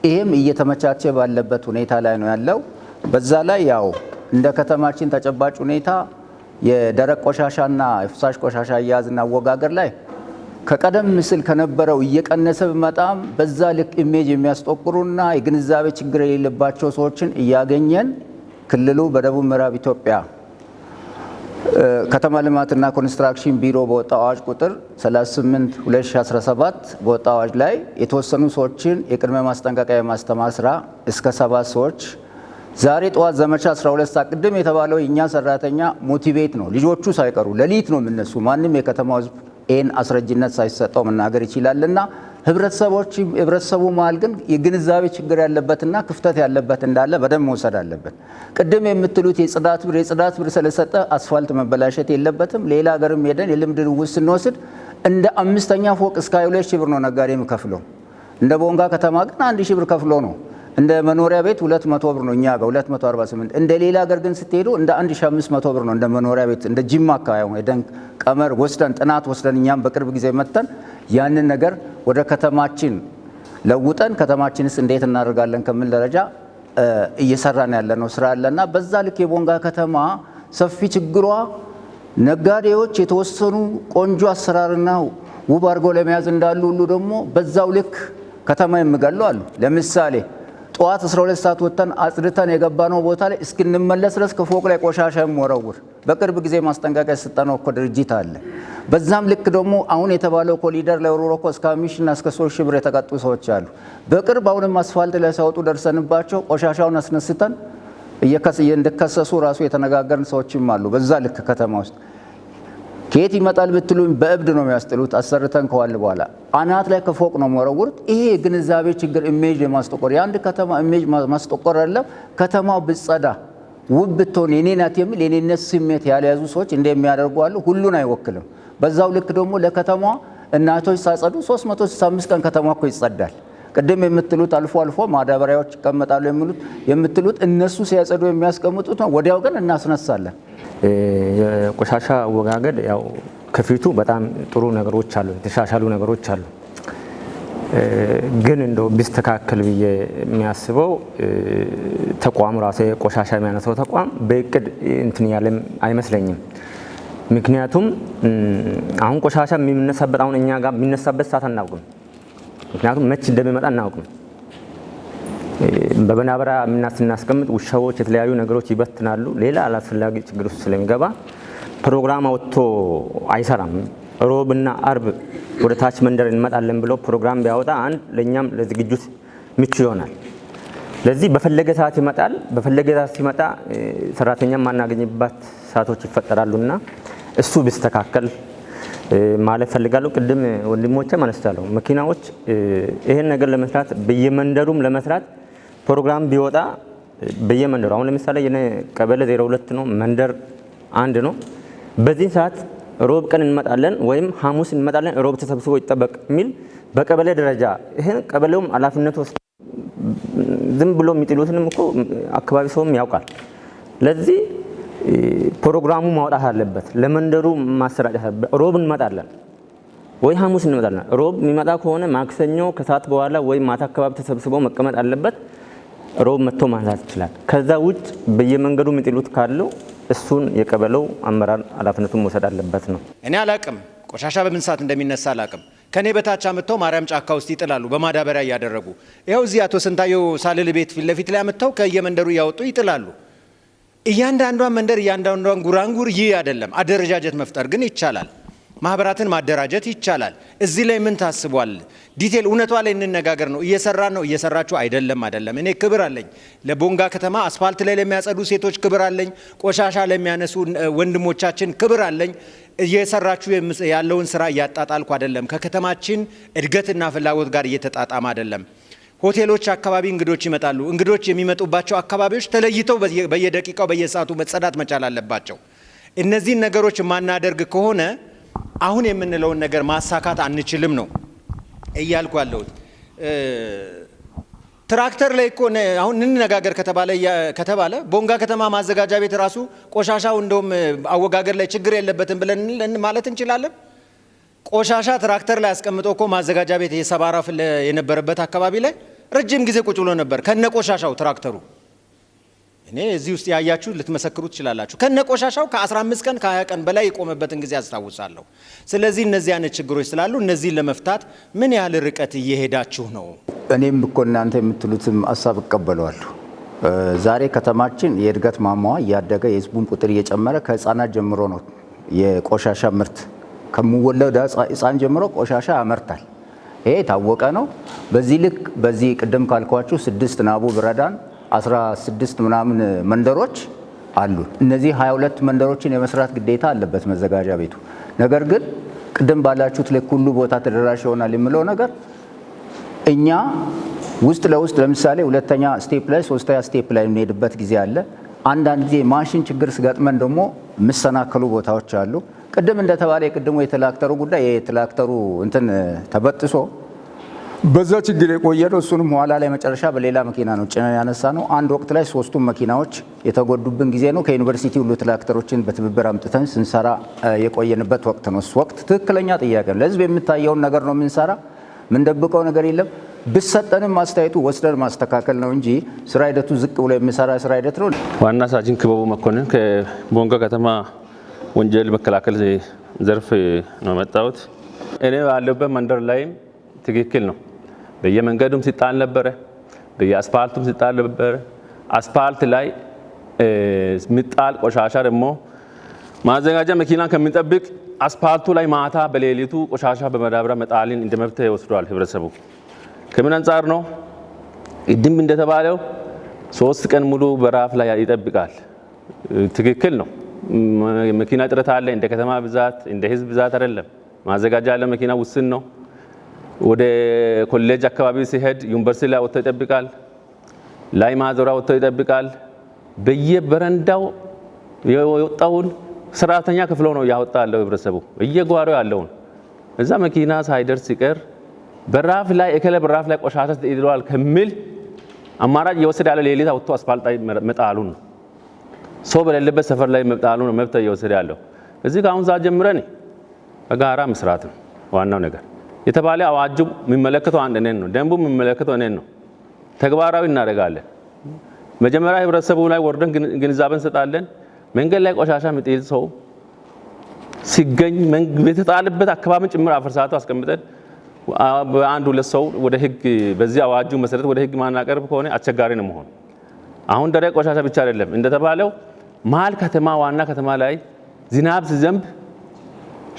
ይሄም እየተመቻቸ ባለበት ሁኔታ ላይ ነው ያለው። በዛ ላይ ያው እንደ ከተማችን ተጨባጭ ሁኔታ የደረቅ ቆሻሻና የፍሳሽ ቆሻሻ አያያዝና አወጋገር ላይ ከቀደም ሲል ከነበረው እየቀነሰ በመጣም በዛ ልክ image የሚያስጠቁሩና የግንዛቤ ችግር የሌለባቸው ሰዎችን እያገኘን ክልሉ በደቡብ ምዕራብ ኢትዮጵያ ከተማ ልማትና ኮንስትራክሽን ቢሮ በወጣው አዋጅ ቁጥር 38 2017 በወጣው አዋጅ ላይ የተወሰኑ ሰዎችን የቅድመ ማስጠንቀቂያ የማስተማር ስራ እስከ 7 ሰዎች ዛሬ ጠዋት ዘመቻ 12 ሰዓት ቅድም የተባለው የኛ ሰራተኛ motivate ነው፣ ልጆቹ ሳይቀሩ ሌሊት ነው የምነሱ። ማንም የከተማው ህዝብ ይህን አስረጅነት ሳይሰጠው መናገር ይችላልና ህብረተሰቡ መሀል ግን የግንዛቤ ችግር ያለበትና ክፍተት ያለበት እንዳለ በደንብ መውሰድ አለበት። ቅድም የምትሉት የጽዳት ብር ስለሰጠ አስፋልት መበላሸት የለበትም። ሌላ ሀገርም ሄደን የልምድ ልውውጥ ስንወስድ እንደ 5ኛ ፎቅ እስከ 22 ሺህ ብር ነው ነጋዴ የሚከፍለው። እንደ ቦንጋ ከተማ ግን 1 ሺህ ብር ከፍሎ ነው። እንደ መኖሪያ ቤት 200 ብር ነው እኛ ጋር 248። እንደ ሌላ ሀገር ግን ስትሄዱ እንደ 1500 ብር ነው እንደ መኖሪያ ቤት። እንደ ጅማ አካባቢ ሄደን ቀመር ወስደን ጥናት ወስደን እኛም በቅርብ ጊዜ መጥተን ያንን ነገር ወደ ከተማችን ለውጠን ከተማችንስ እንዴት እናደርጋለን ከሚል ደረጃ እየሰራን ያለነው ስራ አለና በዛ ልክ የቦንጋ ከተማ ሰፊ ችግሯ ነጋዴዎች የተወሰኑ ቆንጆ አሰራርና ውብ አድርገው ለመያዝ እንዳሉ ሁሉ ደግሞ በዛው ልክ ከተማ የሚገሉ አሉ። ለምሳሌ ጠዋት 12 ሰዓት ወጥተን አጽድተን የገባነው ቦታ ላይ እስክንመለስ ድረስ ከፎቅ ላይ ቆሻሻ የሚወረውር በቅርብ ጊዜ ማስጠንቀቂያ የሰጠነው እኮ ድርጅት አለ። በዛም ልክ ደግሞ አሁን የተባለው ኮሪደር ላይ ወርውሮ እኮ እስከ 5 እና እስከ 3 ሺህ ብር የተቀጡ ሰዎች አሉ። በቅርብ አሁንም አስፋልት ላይ ሲያወጡ ደርሰንባቸው ቆሻሻውን አስነስተን እንደከሰሱ ራሱ የተነጋገርን ሰዎችም አሉ። በዛ ልክ ከተማ ውስጥ ከየት ይመጣል ብትሉኝ በእብድ ነው የሚያስጥሉት። አሰርተን ከዋል በኋላ አናት ላይ ከፎቅ ነው የሚወረውሩት። ይሄ የግንዛቤ ችግር image የማስጠቆር የአንድ ከተማ image ማስጠቆር አይደለም። ከተማው ብትጸዳ ውብ ብትሆን የኔ ናት የሚል የኔነት ስሜት ያልያዙ ሰዎች እንደሚያደርጉ አሉ። ሁሉን አይወክልም። በዛው ልክ ደግሞ ለከተማዋ እናቶች ሳጸዱ 365 ቀን ከተማ እኮ ይጸዳል። ቅድም የምትሉት አልፎ አልፎ ማዳበሪያዎች ይቀመጣሉ የምትሉት እነሱ ሲያጸዱ የሚያስቀምጡት ነው። ወዲያው ግን እናስነሳለን። የቆሻሻ አወጋገድ ያው ከፊቱ በጣም ጥሩ ነገሮች አሉ፣ የተሻሻሉ ነገሮች አሉ። ግን እንደው ቢስተካከል ብዬ የሚያስበው ተቋሙ ራሱ ቆሻሻ የሚያነሳው ተቋም በእቅድ እንትን ያለም አይመስለኝም። ምክንያቱም አሁን ቆሻሻ የሚነሳበት አሁን እኛ ጋር የሚነሳበት ሰዓት አናውቅም። ምክንያቱም መች እንደሚመጣ አናውቅም። በመናበሪያ ስናስቀምጥ ውሻዎች የተለያዩ ነገሮች ይበትናሉ። ሌላ አላስፈላጊ ችግር ውስጥ ስለሚገባ ፕሮግራም አውጥቶ አይሰራም። ሮብና አርብ ወደ ታች መንደር እንመጣለን ብሎ ፕሮግራም ቢያወጣ አንድ ለኛም ለዝግጅት ምቹ ይሆናል። ለዚህ በፈለገ ሰዓት ይመጣል። በፈለገ ሰዓት ሲመጣ ሰራተኛ ማናገኝባት ሰዓቶች ይፈጠራሉና እሱ ቢስተካከል ማለት ፈልጋለሁ። ቅድም ወንድሞቼም አነስቻለሁ። መኪናዎች ይሄን ነገር ለመስራት በየመንደሩም ለመስራት ፕሮግራም ቢወጣ በየመንደሩ አሁን ለምሳሌ የኔ ቀበሌ 02 ነው፣ መንደር 1 ነው። በዚህ ሰዓት ሮብ ቀን እንመጣለን ወይም ሐሙስ እንመጣለን፣ ሮብ ተሰብስቦ ይጠበቅ የሚል በቀበሌ ደረጃ ይሄን ቀበሌውም ኃላፊነት ወስዶ ዝም ብሎ የሚጥሉትንም እኮ አካባቢ ሰውም ያውቃል። ለዚህ ፕሮግራሙ ማውጣት አለበት፣ ለመንደሩ ማሰራጨት አለበት። ሮብ እንመጣለን ወይ ሐሙስ እንመጣለን። ሮብ የሚመጣ ከሆነ ማክሰኞ ከሰዓት በኋላ ወይ ማታ አካባቢ ተሰብስቦ መቀመጥ አለበት። ሮብ መጥቶ ማንሳት ይችላል። ከዛ ውጭ በየመንገዱ የሚጥሉት ካለው እሱን የቀበሌው አመራር ኃላፊነቱን መውሰድ አለበት ነው። እኔ አላቅም፣ ቆሻሻ በምን ሰዓት እንደሚነሳ አላቅም። ከኔ በታች አምጥተው ማርያም ጫካ ውስጥ ይጥላሉ፣ በማዳበሪያ እያደረጉ። ይኸው እዚህ አቶ ስንታየው ሳልል ቤት ፊት ለፊት ላይ አምጥተው ከየመንደሩ እያወጡ ይጥላሉ። እያንዳንዷን መንደር እያንዳንዷን ጉራንጉር ይህ አይደለም። አደረጃጀት መፍጠር ግን ይቻላል። ማህበራትን ማደራጀት ይቻላል። እዚህ ላይ ምን ታስቧል? Detail እውነቷ ላይ እንነጋገር ነው። እየሰራ ነው፣ እየሰራችሁ አይደለም፣ አይደለም። እኔ ክብር አለኝ ለቦንጋ ከተማ አስፋልት ላይ ለሚያጸዱ ሴቶች ክብር አለኝ። ቆሻሻ ለሚያነሱ ወንድሞቻችን ክብር አለኝ። እየሰራችሁ ያለውን ስራ እያጣጣልኩ አይደለም። ከከተማችን እድገትና ፍላጎት ጋር እየተጣጣመ አይደለም። ሆቴሎች አካባቢ እንግዶች ይመጣሉ። እንግዶች የሚመጡባቸው አካባቢዎች ተለይተው በየደቂቃው በየሰዓቱ መጸዳት መቻል አለባቸው። እነዚህን ነገሮች የማናደርግ ከሆነ አሁን የምንለውን ነገር ማሳካት አንችልም ነው እያልኩ ያለሁት። ትራክተር ላይ እኮ አሁን እንነጋገር ከተባለ ቦንጋ ከተማ ማዘጋጃ ቤት ራሱ ቆሻሻው እንደውም አወጋገር ላይ ችግር የለበትም ብለን ማለት እንችላለን። ቆሻሻ ትራክተር ላይ አስቀምጦ እኮ ማዘጋጃ ቤት የሰባራ የነበረበት አካባቢ ላይ ረጅም ጊዜ ቁጭ ብሎ ነበር ከነ ቆሻሻው ትራክተሩ። እኔ እዚህ ውስጥ ያያችሁ ልትመሰክሩ ትችላላችሁ። ከነ ቆሻሻው ከ15 ቀን ከ20 ቀን በላይ የቆመበትን ጊዜ አስታውሳለሁ። ስለዚህ እነዚህ አይነት ችግሮች ስላሉ እነዚህን ለመፍታት ምን ያህል ርቀት እየሄዳችሁ ነው? እኔም እኮ እናንተ የምትሉትም ሀሳብ እቀበለዋለሁ። ዛሬ ከተማችን የእድገት ማማዋ እያደገ የህዝቡን ቁጥር እየጨመረ ከህፃናት ጀምሮ ነው የቆሻሻ ምርት ከሚወለድ ህፃን ጀምሮ ቆሻሻ ያመርታል። ይሄ የታወቀ ነው። በዚህ ልክ በዚህ ቅድም ካልኳችሁ 6 ናቡ ብረዳን 16 ምናምን መንደሮች አሉ። እነዚህ 22 መንደሮችን የመስራት ግዴታ አለበት መዘጋጃ ቤቱ። ነገር ግን ቅድም ባላችሁት ልክ ሁሉ ቦታ ተደራሽ ይሆናል የሚለው ነገር እኛ ውስጥ ለውስጥ ለምሳሌ ሁለተኛ step ላይ ሶስተኛ step ላይ የምንሄድበት ጊዜ አለ። አንዳንድ ጊዜ ማሽን ችግር ሲገጥመን ደግሞ የሚሰናከሉ ቦታዎች አሉ። ቅድም እንደተባለ የቅድሙ የትራክተሩ ጉዳይ የትራክተሩ እንትን ተበጥሶ በዛ ችግር የቆየ ነው። እሱንም ኋላ ላይ መጨረሻ በሌላ መኪና ነው ጭነን ያነሳ ነው። አንድ ወቅት ላይ 3ቱም መኪናዎች የተጎዱብን ጊዜ ነው። ከዩኒቨርሲቲ ሁሉ ትራክተሮችን በትብብር አምጥተን ስንሰራ የቆየንበት ወቅት ነው። እሱ ወቅት ትክክለኛ ጥያቄ ነው። ለህዝብ የሚታየውን ነገር ነው የምንሰራ። ምንደብቀው ነገር የለም። ብሰጠንም አስተያየቱ ወስደን ማስተካከል ነው እንጂ ስራ ሂደቱ ዝቅ ብሎ የሚሰራ ስራ ሂደት ነው። ዋና ሳጅን ክበቡ መኮንን ከቦንጋ ከተማ ወንጀል መከላከል ዘርፍ ነው የመጣሁት። እኔ ባለሁበት መንደር ላይም ትክክል ነው። በየመንገዱም ሲጣል ነበረ፣ በየአስፋልቱም ሲጣል ነበረ። አስፋልት ላይ የሚጣል ቆሻሻ ደግሞ ማዘጋጃ መኪና ከሚጠብቅ አስፋልቱ ላይ ማታ በሌሊቱ ቆሻሻ በመዳበሪያ መጣልን እንደ መብት ወስዷል ህብረተሰቡ። ከምን አንጻር ነው? ቅድም እንደተባለው 3 ቀን ሙሉ በራፍ ላይ ይጠብቃል። ትክክል ነው። መኪና እጥረት አለ። እንደ ከተማ ብዛት እንደ ህዝብ ብዛት አይደለም። ማዘጋጃ ያለ መኪና ውስን ነው። ወደ ኮሌጅ አካባቢ ሲሄድ ዩኒቨርሲቲ ላይ ወጥቶ ይጠብቃል። ላይ ማዞሪያ ወጥቶ ይጠብቃል። በየበረንዳው የወጣውን ሰራተኛ ክፍሎ ነው ያወጣ ያለው ህብረተሰቡ በየጓሮ ያለውን እዛ መኪና ሳይደርስ ሲቀር በራፍ ላይ እከለ በራፍ ላይ ቆሻሻ ይጥለዋል ከሚል አማራጭ እየወሰደ ያለው ሌሊት አውጥቶ አስፋልት ላይ መጣሉ ነው። ሰው በሌለበት ሰፈር ላይ መጣሉ ነው መብት እየወሰደ ያለው። እዚህ ከአሁን ሰዓት ጀምረን በጋራ መስራት ነው ዋናው ነገር። የተባለ አዋጁ የሚመለከተው አንድ እኔን ነው፣ ደንቡ የሚመለከተው እኔን ነው። ተግባራዊ እናደርጋለን። መጀመሪያ ህብረተሰቡ ላይ ወርደን ግንዛቤ እንሰጣለን። መንገድ ላይ ቆሻሻ የሚጥል ሰው ሲገኝ የተጣለበት አካባቢን ጭምር አፈርሳቱ አስቀምጠን በአንድ ሁለት ሰው ወደ ህግ በዚህ አዋጁ መሰረት ወደ ህግ ማናቀርብ ከሆነ አስቸጋሪ ነው መሆኑ። አሁን ደረቅ ቆሻሻ ብቻ አይደለም እንደተባለው መሀል ከተማ ዋና ከተማ ላይ ዝናብ ሲዘንብ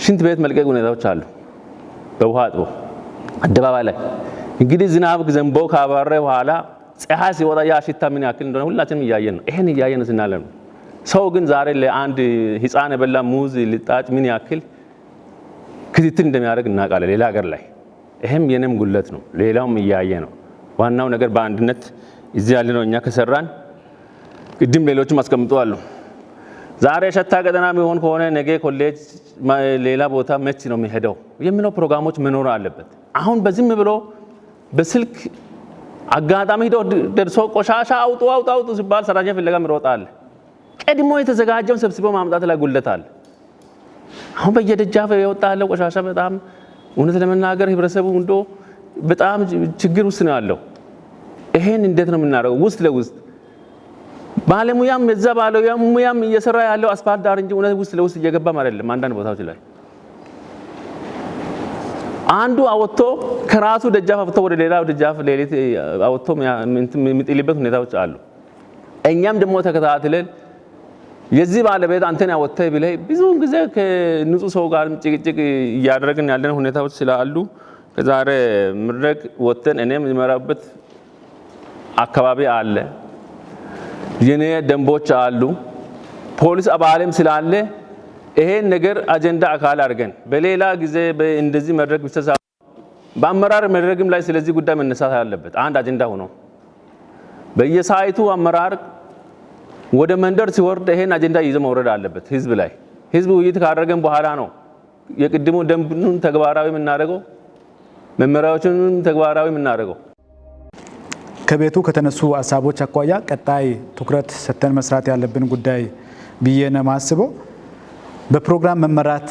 ሽንት ቤት መልቀቅ ሁኔታዎች አሉ። በውሃ አጥቦ አደባባይ ላይ እንግዲህ ዝናብ ዘንቦ ካባረ በኋላ ፀሐይ ሲወጣ ያ ሽታ ምን ያክል እንደሆነ ሁላችንም እያየን ነው። ይሄን እያየን ስናለ ነው። ሰው ግን ዛሬ ለአንድ ህፃን የበላ ሙዝ ልጣጭ ምን ያክል ክትትል እንደሚያደርግ እናውቃለን ሌላ ሀገር ላይ። ይሄም የኔም ጉለት ነው፣ ሌላውም እያየ ነው። ዋናው ነገር በአንድነት እዚህ ያለነው እኛ ከሰራን ቅድም ሌሎችም አስቀምጠዋል። ዛሬ ሸታ ቀጠና የሚሆን ከሆነ ነገ ኮሌጅ ሌላ ቦታ መች ነው የሚሄደው የሚለው ፕሮግራሞች መኖር አለበት። አሁን በዝም ብሎ በስልክ አጋጣሚ ሂዶ ደርሶ ቆሻሻ አውጡ አውጡ አውጡ ሲባል ሰራተኛ ፍለጋ ይሮጣል። ቀድሞ የተዘጋጀውን ሰብስቦ ማምጣት ላይ ጉድለት አለ። አሁን በየደጃፍ የወጣ ያለው ቆሻሻ በጣም እውነት ለመናገር ህብረተሰቡ እንዶ በጣም ችግር ውስጥ ነው ያለው። ይሄን እንዴት ነው የምናደርገው? ውስጥ ለውስጥ ባለሙያም የዛ ባለሙያም እየሰራ ያለው አስፋልት ዳር እንጂ እውነት ውስጥ ለውስጥ እየገባም አይደለም። አንዳንድ ቦታዎች ላይ አንዱ አወጥቶ ከራሱ ደጃፍ አውጥቶ ወደ ሌላው ደጃፍ ሌሊት አወጥቶ የሚጥልበት ሁኔታዎች አሉ። እኛም ደግሞ ተከታትለን የዚህ ባለቤት አንተን ያወጥተህ ብለህ ብዙውን ጊዜ ከንጹህ ሰው ጋር ጭቅጭቅ እያደረግን ያለን ሁኔታዎች ስላሉ ከዛሬ መድረክ ወጥተን እኔም የምመራበት አካባቢ አለ፣ የኔ ደንቦች አሉ፣ ፖሊስ አባልም ስላለ ይሄን ነገር አጀንዳ አካል አድርገን በሌላ ጊዜ እንደዚህ መድረክ ብቻ በአመራር መድረክም ላይ ስለዚህ ጉዳይ መነሳት አለበት። አንድ አጀንዳ ሆኖ በየሳይቱ አመራር ወደ መንደር ሲወርድ ይሄን አጀንዳ ይዞ መውረድ አለበት። ህዝብ ላይ ህዝብ ውይይት ካደረገን በኋላ ነው የቅድሙ ደንቡን ተግባራዊ የምናደርገው፣ መመሪያዎቹንም ተግባራዊ የምናደርገው። ከቤቱ ከተነሱ ሀሳቦች አኳያ ቀጣይ ትኩረት ሰጥተን መስራት ያለብን ጉዳይ ብዬ ነው የማስበው። በፕሮግራም መመራት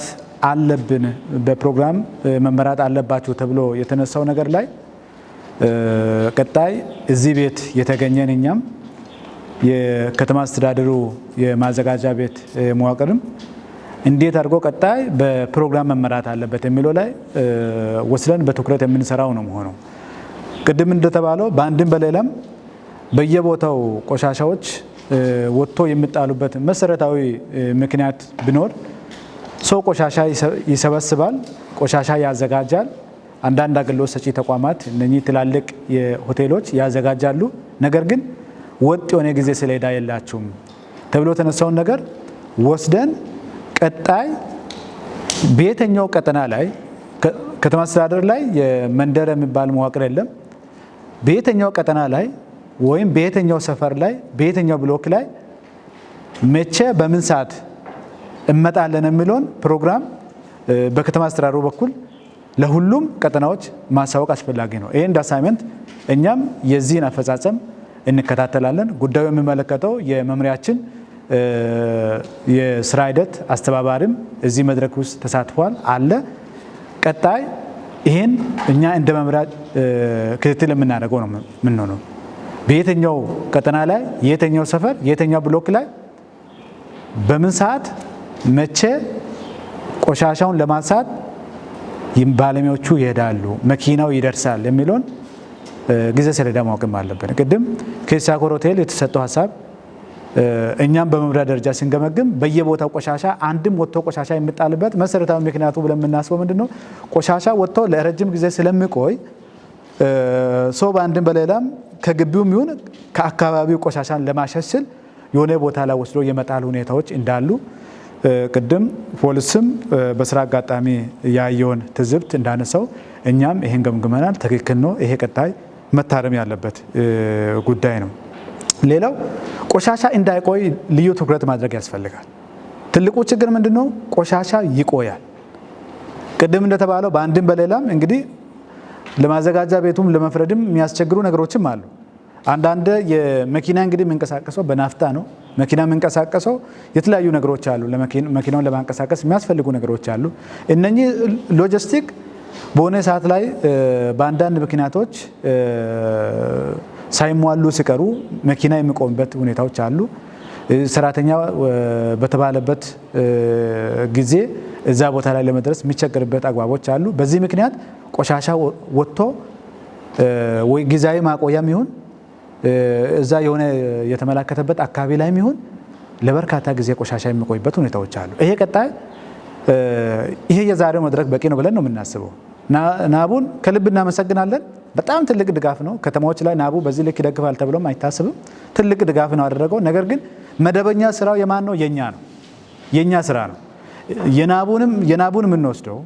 አለብን፣ በፕሮግራም መመራት አለባችሁ ተብሎ የተነሳው ነገር ላይ ቀጣይ እዚህ ቤት የተገኘን እኛም የከተማ አስተዳደሩ የማዘጋጃ ቤት መዋቅርም እንዴት አድርጎ ቀጣይ በፕሮግራም መመራት አለበት የሚለው ላይ ወስደን በትኩረት የምንሰራው ነው መሆነው። ቅድም እንደተባለው በአንድም በሌላም በየቦታው ቆሻሻዎች ወጥቶ የሚጣሉበት መሰረታዊ ምክንያት ቢኖር ሰው ቆሻሻ ይሰበስባል፣ ቆሻሻ ያዘጋጃል። አንዳንድ አገልግሎት ሰጪ ተቋማት እነኚህ ትላልቅ የሆቴሎች ያዘጋጃሉ። ነገር ግን ወጥ የሆነ ጊዜ ሰሌዳ የላቸውም ተብሎ የተነሳውን ነገር ወስደን ቀጣይ በየትኛው ቀጠና ላይ ከተማ አስተዳደር ላይ የመንደር የሚባል መዋቅር የለም። በየትኛው ቀጠና ላይ ወይም በየትኛው ሰፈር ላይ በየትኛው ብሎክ ላይ መቼ በምን ሰዓት እመጣለን የሚለውን ፕሮግራም በከተማ አስተዳደሩ በኩል ለሁሉም ቀጠናዎች ማሳወቅ አስፈላጊ ነው። ይሄ እንደ assignment እኛም የዚህን አፈጻጸም እንከታተላለን። ጉዳዩ የሚመለከተው የመምሪያችን የስራ ሂደት አስተባባሪም እዚህ መድረክ ውስጥ ተሳትፏል አለ። ቀጣይ ይሄን እኛ እንደ መምሪያ ክትትል የምናደርገው ነው የምንሆነው። በየትኛው ቀጠና ላይ የትኛው ሰፈር የትኛው ብሎክ ላይ በምን ሰዓት መቼ ቆሻሻውን ለማንሳት ባለሙያዎቹ ይሄዳሉ፣ መኪናው ይደርሳል የሚለውን ጊዜ ሰሌዳ ማወቅም አለብን። ቅድም ከኢሳኮር ሆቴል የተሰጠው ሀሳብ እኛም በመምሪያ ደረጃ ስንገመግም በየቦታው ቆሻሻ አንድም ወጥቶ ቆሻሻ የሚጣልበት መሰረታዊ ምክንያቱ ብለን የምናስበው ምንድነው? ቆሻሻ ወጥቶ ለረጅም ጊዜ ስለሚቆይ ሰው በአንድም በሌላም ከግቢውም ይሁን ከአካባቢው ቆሻሻን ለማሸሽል የሆነ ቦታ ላይ ወስዶ የመጣል ሁኔታዎች እንዳሉ ቅድም ፖሊስም በስራ አጋጣሚ ያየውን ትዝብት እንዳነሳው እኛም ይሄን ገምግመናል። ትክክል ነው። ይሄ ቀጣይ መታረም ያለበት ጉዳይ ነው። ሌላው ቆሻሻ እንዳይቆይ ልዩ ትኩረት ማድረግ ያስፈልጋል። ትልቁ ችግር ምንድነው? ቆሻሻ ይቆያል። ቅድም እንደተባለው በአንድም በሌላም እንግዲህ ለማዘጋጃ ቤቱም ለመፍረድም የሚያስቸግሩ ነገሮችም አሉ። አንዳንድ የመኪና እንግዲህ የሚንቀሳቀሰው በናፍጣ ነው። መኪና የሚንቀሳቀሰው የተለያዩ ነገሮች አሉ። መኪናውን ለማንቀሳቀስ የሚያስፈልጉ ነገሮች አሉ። እነኚህ ሎጂስቲክ በሆነ ሰዓት ላይ በአንዳንድ ምክንያቶች ሳይሟሉ ሲቀሩ መኪና የሚቆምበት ሁኔታዎች አሉ። ሰራተኛ በተባለበት ጊዜ እዛ ቦታ ላይ ለመድረስ የሚቸገርበት አግባቦች አሉ። በዚህ ምክንያት ቆሻሻ ወጥቶ ወይ ጊዜያዊ ማቆያም ይሁን እዛ የሆነ የተመላከተበት አካባቢ ላይም ይሁን ለበርካታ ጊዜ ቆሻሻ የሚቆይበት ሁኔታዎች አሉ። ይሄ ቀጣይ ይሄ የዛሬው መድረክ በቂ ነው ብለን ነው የምናስበው። ናቡን ከልብ እናመሰግናለን። በጣም ትልቅ ድጋፍ ነው። ከተማዎች ላይ ናቡ በዚህ ልክ ይደግፋል ተብሎም አይታሰብም። ትልቅ ድጋፍ ነው ያደረገው። ነገር ግን መደበኛ ስራው የማን ነው? የኛ ነው። የኛ ስራ ነው። የናቡን የምንወስደው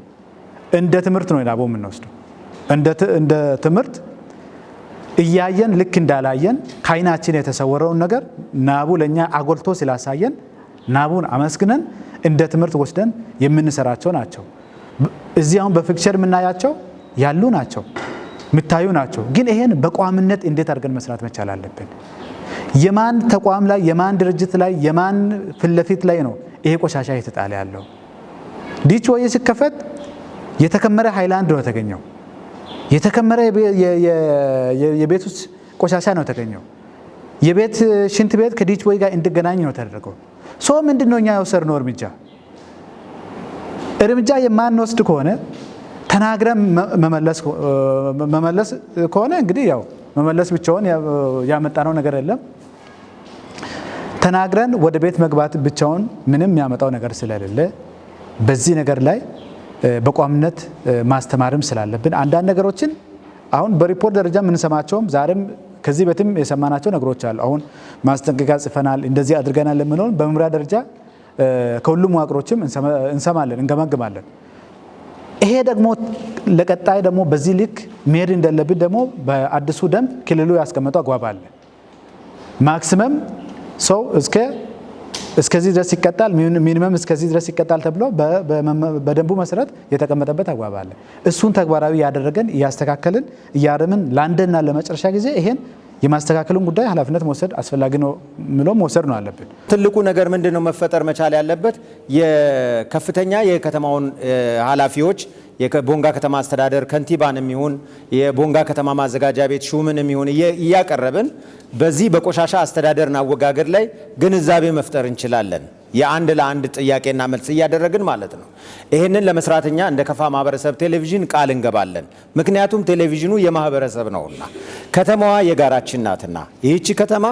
እንደ ትምህርት ነው። የናቡን የምንወስደው እንደ ትምህርት እያየን ልክ እንዳላየን ከአይናችን የተሰወረውን ነገር ናቡ ለእኛ አጎልቶ ስላሳየን ናቡን አመስግነን እንደ ትምህርት ወስደን የምንሰራቸው ናቸው። እዚህ አሁን በ picture የምናያቸው ያሉ ናቸው፣ የሚታዩ ናቸው። ግን ይሄን በቋሚነት እንዴት አድርገን መስራት መቻል አለብን። የማን ተቋም ላይ፣ የማን ድርጅት ላይ፣ የማን ፊት ለፊት ላይ ነው ይሄ ቆሻሻ የተጣለ ያለው? Ditch ወይ ሲከፈት የተከመረ ሃይላንድ ነው የተገኘው። የተከመረ የቤት ውስጥ ቆሻሻ ነው የተገኘው። የቤት ሽንት ቤት ከ ditch ቦይ ጋር እንዲገናኝ ነው ተደረገው። So ምንድን ነው እኛ የወሰድነው እርምጃ? እርምጃ የማንወስድ ከሆነ፣ ተናግረን መመለስ ከሆነ፣ እንግዲህ ያው መመለስ ብቻውን ያመጣነው ነገር የለም። ተናግረን ወደ ቤት መግባት ብቻውን ምንም የሚያመጣው ነገር ስለሌለ፣ በዚህ ነገር ላይ በቋሚነት ማስተማርም ስላለብን፣ አንዳንድ ነገሮችን አሁን በሪፖርት ደረጃ የምንሰማቸውም ዛሬም ከዚህ በፊትም የሰማናቸው ነገሮች አሉ። አሁን ማስጠንቀቂያ ጽፈናል፣ እንደዚህ አድርገናል የምንለውን በመምሪያ ደረጃ ከሁሉም መዋቅሮችም እንሰማለን፣ እንገመግማለን። ይሄ ደግሞ ለቀጣይ ደግሞ በዚህ ልክ መሄድ እንደለብን ደግሞ በአዲሱ ደንብ ክልሉ ያስቀመጠው አግባብ አለ። Maximum ሰው እስከዚህ ድረስ ይቀጣል፣ minimum እስከዚህ ድረስ ይቀጣል ተብሎ በደንቡ መሰረት የተቀመጠበት አግባብ አለ። እሱን ተግባራዊ ያደረገን፣ እያስተካከልን፣ እያረምን ለአንድና ለመጨረሻ ጊዜ ይሄን የማስተካከሉን ጉዳይ ኃላፊነት መውሰድ አስፈላጊ ነው ምሎ መውሰድ ነው አለብን። ትልቁ ነገር ምንድን ነው መፈጠር መቻል ያለበት? የከፍተኛ የከተማውን ኃላፊዎች፣ የቦንጋ ከተማ አስተዳደር ከንቲባንም ይሁን የቦንጋ ከተማ ማዘጋጃ ቤት ሹምንም ይሁን እያቀረብን በዚህ በቆሻሻ አስተዳደርና አወጋገድ ላይ ግንዛቤ መፍጠር እንችላለን። የአንድ ለአንድ ጥያቄና መልስ እያደረግን ማለት ነው። ይህንን ለመስራት እኛ እንደ ከፋ ማህበረሰብ ቴሌቪዥን ቃል እንገባለን። ምክንያቱም ቴሌቪዥኑ የማህበረሰብ ነውና፣ ከተማዋ የጋራችን ናትና፣ ይህቺ ከተማ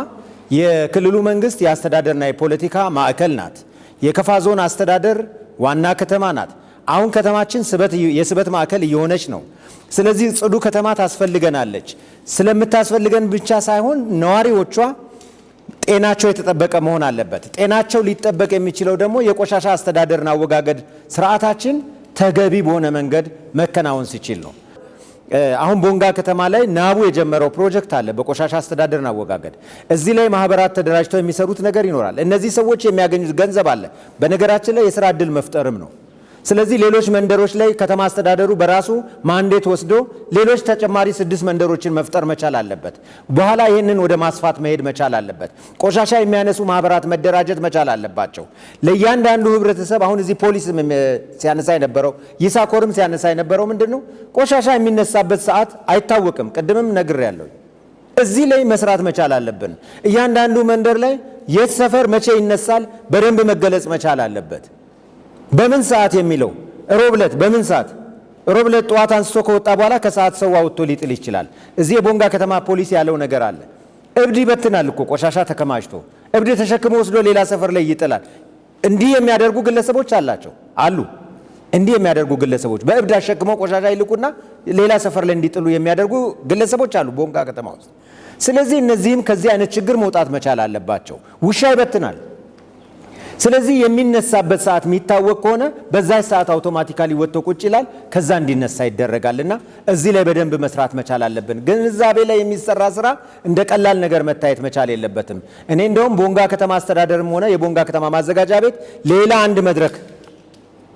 የክልሉ መንግስት የአስተዳደርና የፖለቲካ ማዕከል ናት። የከፋ ዞን አስተዳደር ዋና ከተማ ናት። አሁን ከተማችን የስበት ማዕከል እየሆነች ነው። ስለዚህ ጽዱ ከተማ ታስፈልገናለች። ስለምታስፈልገን ብቻ ሳይሆን ነዋሪዎቿ ጤናቸው የተጠበቀ መሆን አለበት። ጤናቸው ሊጠበቅ የሚችለው ደግሞ የቆሻሻ አስተዳደርና አወጋገድ ስርዓታችን ተገቢ በሆነ መንገድ መከናወን ሲችል ነው። አሁን ቦንጋ ከተማ ላይ ናቡ የጀመረው ፕሮጀክት አለ በቆሻሻ አስተዳደርና አወጋገድ። እዚህ ላይ ማህበራት ተደራጅተው የሚሰሩት ነገር ይኖራል። እነዚህ ሰዎች የሚያገኙት ገንዘብ አለ። በነገራችን ላይ የስራ እድል መፍጠርም ነው። ስለዚህ ሌሎች መንደሮች ላይ ከተማ አስተዳደሩ በራሱ mandate ወስዶ ሌሎች ተጨማሪ 6 መንደሮችን መፍጠር መቻል አለበት። በኋላ ይህንን ወደ ማስፋት መሄድ መቻል አለበት። ቆሻሻ የሚያነሱ ማህበራት መደራጀት መቻል አለባቸው። ለእያንዳንዱ ህብረተሰብ አሁን እዚህ ፖሊስም ሲያነሳ የነበረው፣ ይሳኮርም ሲያነሳ የነበረው ምንድን ነው? ቆሻሻ የሚነሳበት ሰዓት አይታወቅም። ቅድምም ነግሬያለሁ። እዚህ ላይ መስራት መቻል አለብን። እያንዳንዱ መንደር ላይ የት ሰፈር መቼ ይነሳል በደንብ መገለጽ መቻል አለበት። በምን ሰዓት የሚለው፣ ሮብለት በምን ሰዓት፣ ሮብለት ጠዋት አንስቶ ከወጣ በኋላ ከሰዓት ሰው አውጥቶ ሊጥል ይችላል። እዚህ የቦንጋ ከተማ ፖሊስ ያለው ነገር አለ። እብድ ይበትናል እኮ፣ ቆሻሻ ተከማችቶ እብድ ተሸክሞ ወስዶ ሌላ ሰፈር ላይ ይጥላል። እንዲህ የሚያደርጉ ግለሰቦች አላቸው አሉ። እንዲህ የሚያደርጉ ግለሰቦች በእብድ አሸክመው ቆሻሻ ይልኩና ሌላ ሰፈር ላይ እንዲጥሉ የሚያደርጉ ግለሰቦች አሉ ቦንጋ ከተማ ውስጥ። ስለዚህ እነዚህም ከዚህ አይነት ችግር መውጣት መቻል አለባቸው። ውሻ ይበትናል። ስለዚህ የሚነሳበት ሰዓት የሚታወቅ ከሆነ በዛ ሰዓት automatically ወጥቶ ቁጭ ይላል። ከዛ እንዲነሳ ይደረጋልና እዚህ ላይ በደንብ መስራት መቻል አለብን። ግንዛቤ ላይ የሚሰራ ስራ እንደ ቀላል ነገር መታየት መቻል የለበትም። እኔ እንደውም ቦንጋ ከተማ አስተዳደርም ሆነ የቦንጋ ከተማ ማዘጋጃ ቤት ሌላ አንድ መድረክ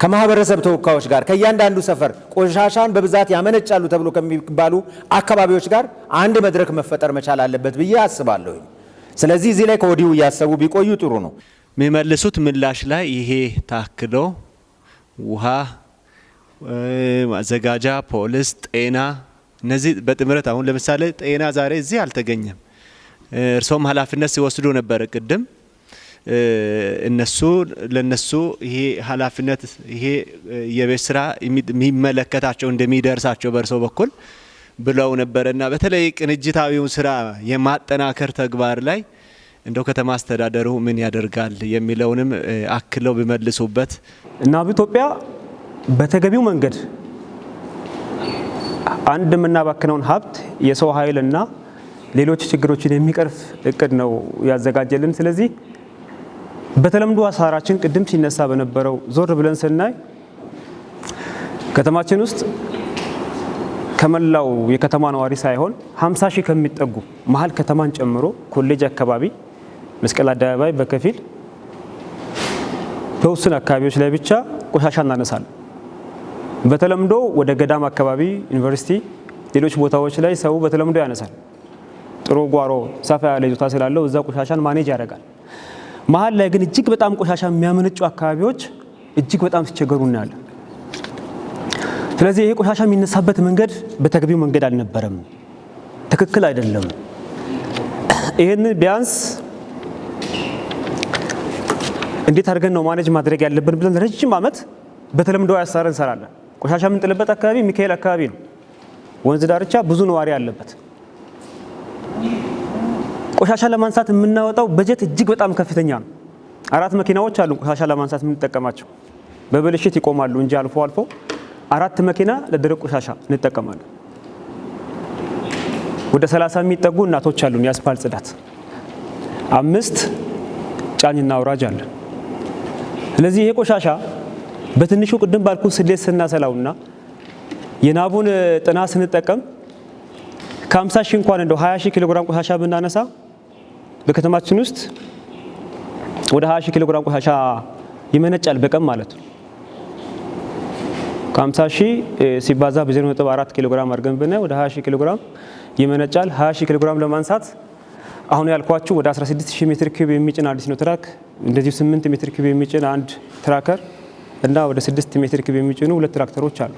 ከማህበረሰብ ተወካዮች ጋር፣ ከእያንዳንዱ ሰፈር ቆሻሻን በብዛት ያመነጫሉ ተብሎ ከሚባሉ አካባቢዎች ጋር አንድ መድረክ መፈጠር መቻል አለበት ብዬ አስባለሁ። ስለዚህ እዚህ ላይ ከወዲሁ እያሰቡ ቢቆዩ ጥሩ ነው። የሚመልሱት ምላሽ ላይ ይሄ ታክሎ ውሃ፣ ማዘጋጃ፣ ፖሊስ፣ ጤና፣ እነዚህ በጥምረት፣ አሁን ለምሳሌ ጤና ዛሬ እዚህ አልተገኘም። እርሶም ኃላፊነት ሲወስዱ ነበር ቅድም፣ እነሱ ለነሱ ይሄ ኃላፊነት፣ ይሄ የቤት ስራ የሚመለከታቸው እንደሚደርሳቸው በእርሶ በኩል ብለው ነበርና፣ በተለይ ቅንጅታዊውን ስራ የማጠናከር ተግባር ላይ እንደው ከተማ አስተዳደሩ ምን ያደርጋል የሚለውንም አክለው ቢመልሱበት። ናቡ ኢትዮጵያ በተገቢው መንገድ አንድ የምናባክነውን ሀብት፣ የሰው ኃይልና ሌሎች ችግሮችን የሚቀርፍ እቅድ ነው ያዘጋጀልን። ስለዚህ በተለምዶ አሰራራችን ቅድም ሲነሳ በነበረው ዞር ብለን ስናይ ከተማችን ውስጥ ከመላው የከተማ ነዋሪ ሳይሆን 50 ሺህ ከሚጠጉ መሀል ከተማን ጨምሮ ኮሌጅ አካባቢ፣ መስቀል አደባባይ በከፊል፣ በውስን አካባቢዎች ላይ ብቻ ቆሻሻ እናነሳለን። በተለምዶ ወደ ገዳም አካባቢ፣ ዩኒቨርሲቲ፣ ሌሎች ቦታዎች ላይ ሰው በተለምዶ ያነሳል። ጥሩ ጓሮ ሰፋ ያለ ይዞታ ስላለው እዛ ቆሻሻን manage ያደርጋል። መሀል ላይ ግን እጅግ በጣም ቆሻሻ የሚያመነጩ አካባቢዎች እጅግ በጣም ሲቸገሩ እናያለን። ስለዚህ ይሄ ቆሻሻ የሚነሳበት መንገድ በተገቢው መንገድ አልነበረም፣ ትክክል አይደለም። ይህንን ቢያንስ እንዴት አድርገን ነው manage ማድረግ ያለብን ብለን ረጅም ዓመት በተለምዶ አሰራር እንሰራለን። ቆሻሻ የምንጥልበት አካባቢ ሚካኤል አካባቢ ነው። ወንዝ ዳርቻ ብዙ ነዋሪ አለበት። ቆሻሻ ለማንሳት የምናወጣው በጀት እጅግ በጣም ከፍተኛ ነው። አራት መኪናዎች አሉ ቆሻሻ ለማንሳት የምንጠቀማቸው። በብልሽት ይቆማሉ እንጂ አልፎ አልፎ አራት መኪና ለደረቅ ቆሻሻ እንጠቀማለን። ወደ 30 የሚጠጉ እናቶች አሉን የአስፓልት ጽዳት፣ 5 ጫኝና አውራጅ አለ። ስለዚህ ይሄ ቆሻሻ በትንሹ ቅድም ባልኩ ስሌት ስናሰላውና የናቡን ጥናት ስንጠቀም ከ50 ሺህ እንኳን እንደው 20 ሺህ ኪሎ ግራም ቆሻሻ ብናነሳ በከተማችን ውስጥ ወደ 20 ሺህ ኪሎ ግራም ቆሻሻ ይመነጫል በቀን ማለት ነው። ከ50 ሺህ ሲባዛ በ0.4 ኪሎ ግራም አድርገን ብናይ ወደ 20 ሺህ ኪሎ ግራም ይመነጫል። 20 ሺህ ኪሎ ግራም ለማንሳት አሁን ያልኳችሁ ወደ 16,000 ሜትር ኪዩብ የሚጭን አዲስ ነው ትራክ፣ እንደዚሁ 8 ሜትር ኪዩብ የሚጭን አንድ ትራከር እና ወደ 6 ሜትር ኪዩብ የሚጭኑ ሁለት ትራክተሮች አሉ።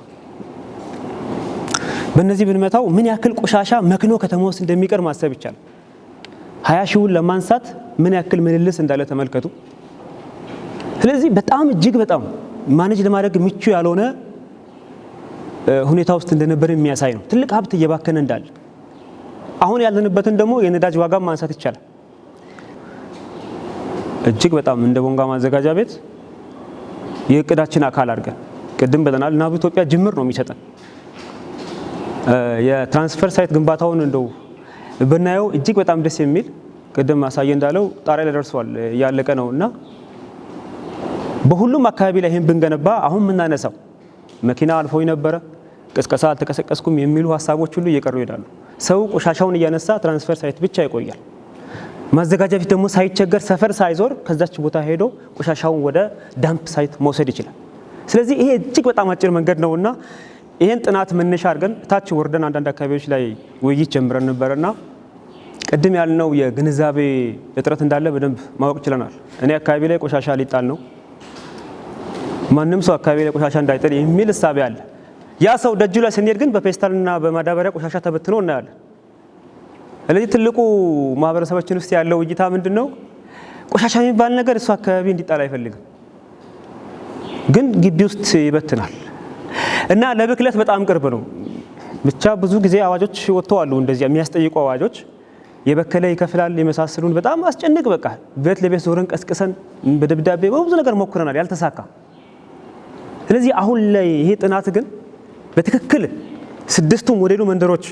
በእነዚህ ብንመታው ምን ያክል ቆሻሻ መክኖ ከተማ ውስጥ እንደሚቀር ማሰብ ይቻላል። 20 ሺውን ለማንሳት ምን ያክል ምልልስ እንዳለ ተመልከቱ። ስለዚህ በጣም እጅግ በጣም manage ለማድረግ ምቹ ያልሆነ ሁኔታ ውስጥ እንደነበር የሚያሳይ ነው። ትልቅ ሀብት እየባከነ እንዳለ፣ አሁን ያለንበትን ደግሞ የነዳጅ ዋጋ ማንሳት ይቻላል። እጅግ በጣም እንደ ቦንጋ ማዘጋጃ ቤት የእቅዳችን አካል አድርገን ቅድም ብለናል። ናቡ ኢትዮጵያ ጅምር ነው የሚሰጠን። የ transfer site ግንባታውን እንደው ብናየው እጅግ በጣም ደስ የሚል፣ ቅድም አሳየ እንዳለው ጣሪያ ላይ ደርሷል፣ እያለቀ ነውና በሁሉም አካባቢ ላይ ይሄን ብንገነባ አሁን የምናነሳው መኪና አልፎ ነበረ፣ ቅስቀሳ አልተቀሰቀስኩም የሚሉ ሀሳቦች ሁሉ እየቀሩ ይሄዳሉ። ሰው ቆሻሻውን እያነሳ transfer site ብቻ ይቆያል። ማዘጋጃ ቤት ደግሞ ሳይቸገር ሰፈር ሳይዞር ከዛች ቦታ ሄዶ ቆሻሻውን ወደ dump site መውሰድ ይችላል። ስለዚህ ይሄ እጅግ በጣም አጭር መንገድ ነውና ይሄን ጥናት መነሻ አድርገን ታች ወርደን አንዳንድ አካባቢዎች ላይ ውይይት ጀምረን ነበርና ቅድም ያልነው የግንዛቤ እጥረት እንዳለ በደንብ ማወቅ ችለናል። እኔ አካባቢ ላይ ቆሻሻ ሊጣል ነው፣ ማንም ሰው አካባቢ ላይ ቆሻሻ እንዳይጥል የሚል እሳቤ አለ። ያ ሰው ደጁ ላይ ስንሄድ ግን በፌስታልና በማዳበሪያ ቆሻሻ ተበትኖ እናያለን። ስለዚህ ትልቁ ማህበረሰባችን ውስጥ ያለው እይታ ምንድነው? ቆሻሻ የሚባል ነገር እሱ አካባቢ እንዲጣል አይፈልግም፣ ግን ግቢ ውስጥ ይበትናል እና ለብክለት በጣም ቅርብ ነው። ብቻ ብዙ ጊዜ አዋጆች ወጥተዋል፣ እንደዚህ የሚያስጠይቁ አዋጆች፣ የበከለ ይከፍላል የመሳሰሉን በጣም አስጨንቅ። በቃ ቤት ለቤት ዞረን ቀስቅሰን በደብዳቤ በብዙ ነገር ሞክረናል፣ ያልተሳካ። ስለዚህ አሁን ላይ ይሄ ጥናት ግን በትክክል ስድስቱ ሞዴሉ መንደሮች፣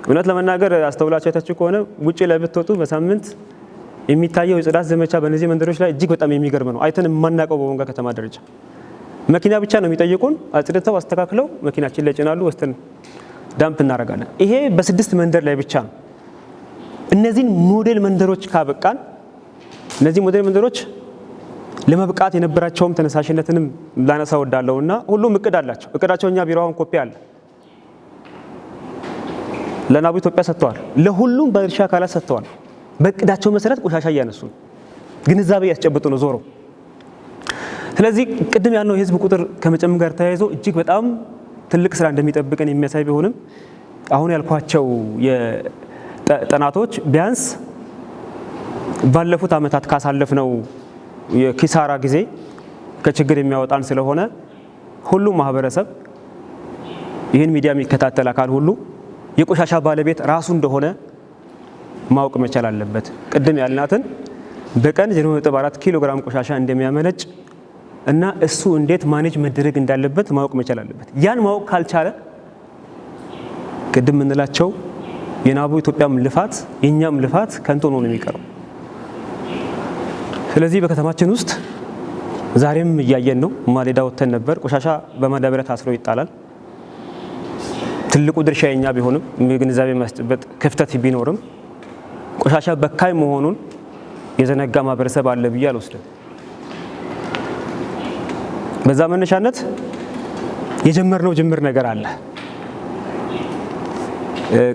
እውነት ለመናገር አስተውላችሁ አይታችሁ ከሆነ ውጪ ላይ ብትወጡ በሳምንት የሚታየው የጽዳት ዘመቻ በእነዚህ መንደሮች ላይ እጅግ በጣም የሚገርም ነው። አይተን የማናውቀው በቦንጋ ከተማ ደረጃ መኪና ብቻ ነው የሚጠይቁን። አጽድተው አስተካክለው መኪናችን ላይ ጭናሉ፣ ወስደን dump እናደርጋለን። ይሄ በስድስት መንደር ላይ ብቻ ነው። እነዚህን ሞዴል መንደሮች ካበቃን፣ እነዚህ ሞዴል መንደሮች ለመብቃት የነበራቸውም ተነሳሽነትንም ላነሳ እወዳለሁና ሁሉም እቅድ አላቸው። እቅዳቸው እኛ ቢሮ አሁን ኮፒ አለ፣ ለናቡ ኢትዮጵያ ሰጥተዋል። ለሁሉም ባለድርሻ አካላት ሰጥተዋል። በእቅዳቸው መሰረት ቆሻሻ እያነሱ ነው፣ ግንዛቤ እያስጨበጡ ነው ዞሮ። ስለዚህ ቅድም ያልነው የህዝብ ቁጥር ከመጨመር ጋር ተያይዞ እጅግ በጣም ትልቅ ስራ እንደሚጠብቀን የሚያሳይ ቢሆንም አሁን ያልኳቸው የጥናቶች ቢያንስ ባለፉት ዓመታት ካሳለፍነው የኪሳራ ጊዜ ከችግር የሚያወጣን ስለሆነ ሁሉም ማህበረሰብ፣ ይህን ሚዲያ የሚከታተል አካል ሁሉ የቆሻሻ ባለቤት ራሱ እንደሆነ ማወቅ መቻል አለበት። ቅድም ያልናትን በቀን 0.4 ኪሎ ግራም ቆሻሻ እንደሚያመነጭ እና እሱ እንዴት manage መደረግ እንዳለበት ማወቅ መቻል አለበት። ያን ማወቅ ካልቻለ ቅድም የምንላቸው የናቡ ኢትዮጵያም ልፋት የኛም ልፋት ከንቱ ሆኖ ነው የሚቀረው። ስለዚህ በከተማችን ውስጥ ዛሬም እያየን ነው። ማለዳ ወጥተን ነበር። ቆሻሻ በማዳበሪያ ታስሮ ይጣላል። ትልቁ ድርሻ የኛ ቢሆንም ግንዛቤ ማስጨበጥ ክፍተት ቢኖርም ቆሻሻ በካይ መሆኑን የዘነጋ ማህበረሰብ አለ ብዬ አልወስድም። በዛ መነሻነት የጀመርነው ጅምር ነገር አለ።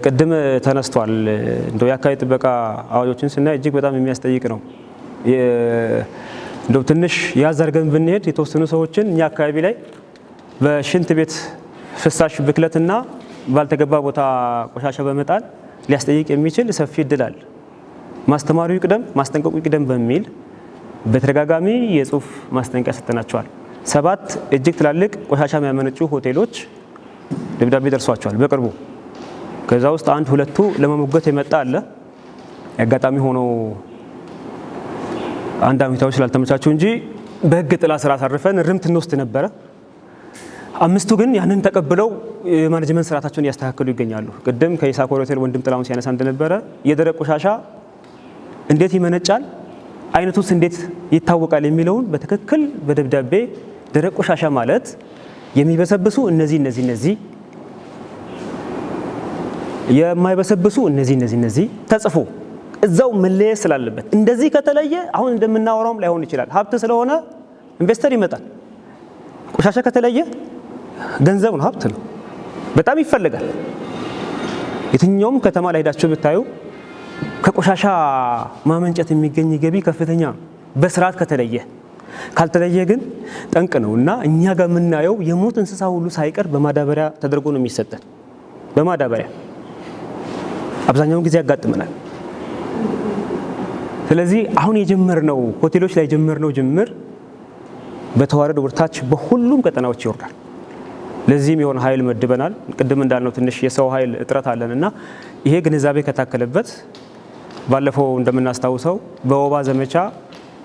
ቅድም ተነስቷል። እንደው የአካባቢ ጥበቃ አዋጆችን ስናይ እጅግ በጣም የሚያስጠይቅ ነው። እንደው ትንሽ ያዝ አድርገን ብንሄድ የተወሰኑ ሰዎችን እኛ አካባቢ ላይ በሽንት ቤት ፍሳሽ ብክለትና ባልተገባ ቦታ ቆሻሻ በመጣል ሊያስጠይቅ የሚችል ሰፊ እድል አለ። ማስተማሩ ይቅደም፣ ማስጠንቀቁ ይቅደም በሚል በተደጋጋሚ የጽሁፍ ማስጠንቀቂያ ሰጥተናቸዋል። 7 እጅግ ትላልቅ ቆሻሻ የሚያመነጩ ሆቴሎች ደብዳቤ ደርሷቸዋል በቅርቡ። ከዛ ውስጥ አንድ ሁለቱ ለመሞገት የመጣ አለ። አጋጣሚ ሆኖ አንድ ሁኔታዎች ስላልተመቻቹ እንጂ በህግ ጥላ ስራ አሳርፈን እርምት እንወስድ ነበረ። 5ቱ ግን ያንን ተቀብለው የ management ስርዓታቸውን እያስተካከሉ ይገኛሉ። ቅድም ከኢሳኮር ሆቴል ወንድም ጥላሁን ሲያነሳ እንደነበረ የደረቅ ቆሻሻ እንዴት ይመነጫል፣ አይነቱስ እንዴት ይታወቃል የሚለውን በትክክል በደብዳቤ ደረቅ ቆሻሻ ማለት የሚበሰብሱ እነዚህ እነዚህ እነዚህ፣ የማይበሰብሱ እነዚህ እነዚህ እነዚህ ተጽፎ እዛው መለየት ስላለበት እንደዚህ ከተለየ አሁን እንደምናወራውም ላይሆን ይችላል። ሀብት ስለሆነ investor ይመጣል። ቆሻሻ ከተለየ ገንዘብ ነው፣ ሀብት ነው፣ በጣም ይፈልጋል። የትኛውም ከተማ ላይ ሄዳችሁ ብታዩ ከቆሻሻ ማመንጨት የሚገኝ ገቢ ከፍተኛ ነው፣ በስርዓት ከተለየ። ካልተለየ ግን ጠንቅ ነውና እኛ ጋር የምናየው የሞት እንስሳ ሁሉ ሳይቀር በማዳበሪያ ተደርጎ ነው የሚሰጠን። በማዳበሪያ አብዛኛውን ጊዜ ያጋጥመናል። ስለዚህ አሁን የጀመርነው ሆቴሎች ላይ የጀመርነው ጅምር በተዋረድ ወርታች በሁሉም ቀጠናዎች ይወርዳል። ለዚህም የሆነ ኃይል መድበናል። ቅድም እንዳልነው ትንሽ የሰው ኃይል እጥረት አለንና ይሄ ግንዛቤ ከታከለበት ባለፈው እንደምናስታውሰው በወባ ዘመቻ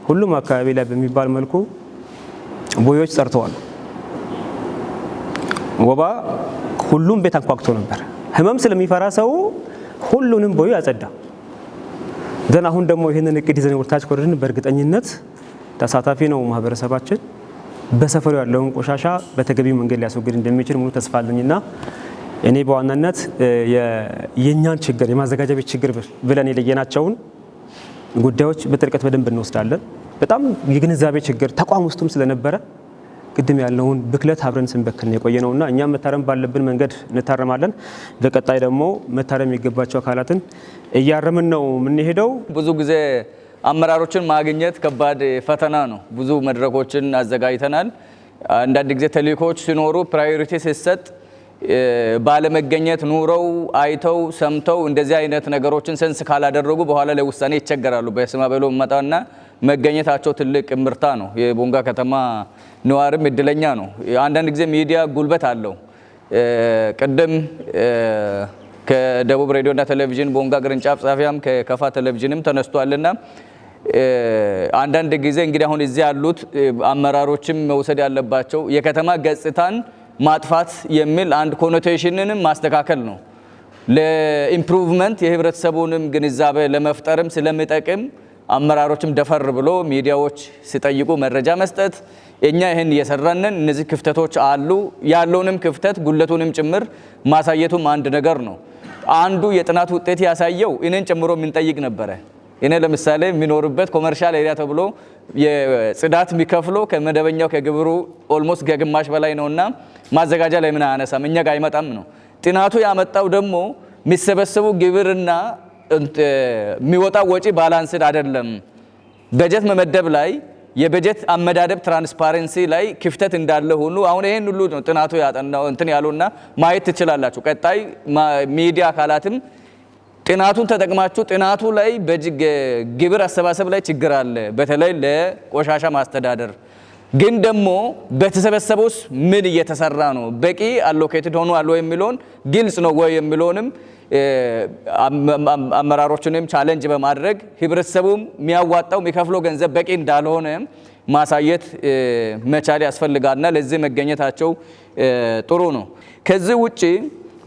ሁሉም አካባቢ ላይ በሚባል መልኩ ቦዮች ጸርተዋል። ወባ ሁሉም ቤት አንኳኩቶ ነበር። ህመም ስለሚፈራ ሰው ሁሉንም ቦይ አጸዳ። ዘን አሁን ደግሞ ይሄንን እቅድ ይዘን ወርታች ኮሪደርን በእርግጠኝነት ተሳታፊ ነው ማህበረሰባችን። በሰፈሩ ያለውን ቆሻሻ በተገቢው መንገድ ሊያስወግድ እንደሚችል ሙሉ ተስፋ አለኝና እኔ በዋናነት የኛን ችግር የማዘጋጃ ቤት ችግር ብለን የለየናቸውን ጉዳዮች በጥልቀት በደንብ እንወስዳለን። በጣም የግንዛቤ ችግር ተቋም ውስጥም ስለነበረ ቅድም ያለውን ብክለት አብረን ስንበክል ነው የቆየነውና እኛም መታረም ባለብን መንገድ እንታረማለን። በቀጣይ ደግሞ መታረም የሚገባቸው አካላትን እያረምን ነው የምንሄደው። ብዙ ጊዜ አመራሮችን ማግኘት ከባድ ፈተና ነው። ብዙ መድረኮችን አዘጋጅተናል። አንዳንድ ጊዜ ተልእኮዎች ሲኖሩ priority ሲሰጥ ባለመገኘት ኑረው አይተው ሰምተው እንደዚህ አይነት ነገሮችን sense ካላደረጉ በኋላ ለውሳኔ ይቸገራሉ። በስማ በሎ መጣና መገኘታቸው ትልቅ ምርታ ነው። የቦንጋ ከተማ ነዋሪም እድለኛ ነው። አንዳንድ ጊዜ ሚዲያ ጉልበት አለው። ቅድም ከደቡብ ሬዲዮና ቴሌቪዥን ቦንጋ ቅርንጫፍ ጻፊያም ከከፋ ቴሌቪዥንም ተነስቷልና አንዳንድ ጊዜ እንግዲህ አሁን እዚህ ያሉት አመራሮችም መውሰድ ያለባቸው የከተማ ገጽታን ማጥፋት የሚል አንድ connotation ንም ማስተካከል ነው። ለ improvement የህብረተሰቡንም ግንዛቤ ለመፍጠርም ስለሚጠቅም አመራሮችም ደፈር ብሎ ሚዲያዎች ሲጠይቁ መረጃ መስጠት፣ እኛ ይሄን እየሰራን እነዚህ ክፍተቶች አሉ ያለውንም ክፍተት ጉለቱንም ጭምር ማሳየቱም አንድ ነገር ነው። አንዱ የጥናት ውጤት ያሳየው እኔን ጨምሮ የምንጠይቅ ነበረ። እኔ ለምሳሌ የሚኖርበት commercial area ተብሎ የጽዳት የሚከፍለው ከመደበኛው ከግብሩ almost ከግማሽ በላይ ነውና ማዘጋጃ ላይ ምን አያነሳም እኛ ጋር አይመጣም ነው። ጥናቱ ያመጣው ደግሞ የሚሰበሰቡ ግብርና የሚወጣው ወጪ balanced አይደለም። በጀት መመደብ ላይ የበጀት አመዳደብ transparency ላይ ክፍተት እንዳለ ሁሉ አሁን ይሄን ሁሉ ነው ጥናቱ ያጠናው እንትን ያሉና ማየት ትችላላችሁ። ቀጣይ ሚዲያ አካላትም ጥናቱን ተጠቅማችሁ ጥናቱ ላይ ግብር አሰባሰብ ላይ ችግር አለ፣ በተለይ ለቆሻሻ ማስተዳደር ግን ደግሞ በተሰበሰበውስ ምን እየተሰራ ነው፣ በቂ allocated ሆኗል ወይ የሚለውን ግልጽ ነው ወይ የሚለውንም አመራሮችንም challenge በማድረግ ህብረተሰቡም የሚያዋጣው የሚከፍለው ገንዘብ በቂ እንዳልሆነ ማሳየት መቻል ያስፈልጋልና ለዚህ መገኘታቸው ጥሩ ነው። ከዚህ ውጪ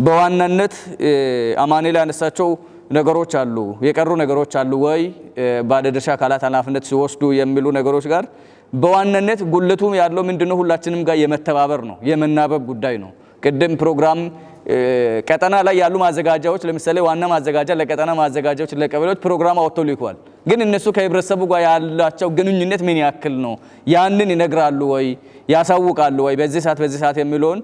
በዋናነት አማኑኤል ያነሳቸው ነገሮች አሉ፣ የቀሩ ነገሮች አሉ ወይ ባለድርሻ አካላት ኃላፊነት ሲወስዱ የሚሉ ነገሮች ጋር በዋናነት ጉለቱ ያለው ምንድነው? ሁላችንም ጋር የመተባበር ነው፣ የመናበብ ጉዳይ ነው። ቅድም ፕሮግራም ቀጠና ላይ ያሉ ማዘጋጃዎች ለምሳሌ ዋና ማዘጋጃ ለቀጠና ማዘጋጃዎች ለቀበሌዎች ፕሮግራም አውጥቶ ልኳል። ግን እነሱ ከህብረተሰቡ ጋር ያላቸው ግንኙነት ምን ያክል ነው? ያንን ይነግራሉ ወይ ያሳውቃሉ ወይ? በዚህ ሰዓት በዚህ ሰዓት የሚለውን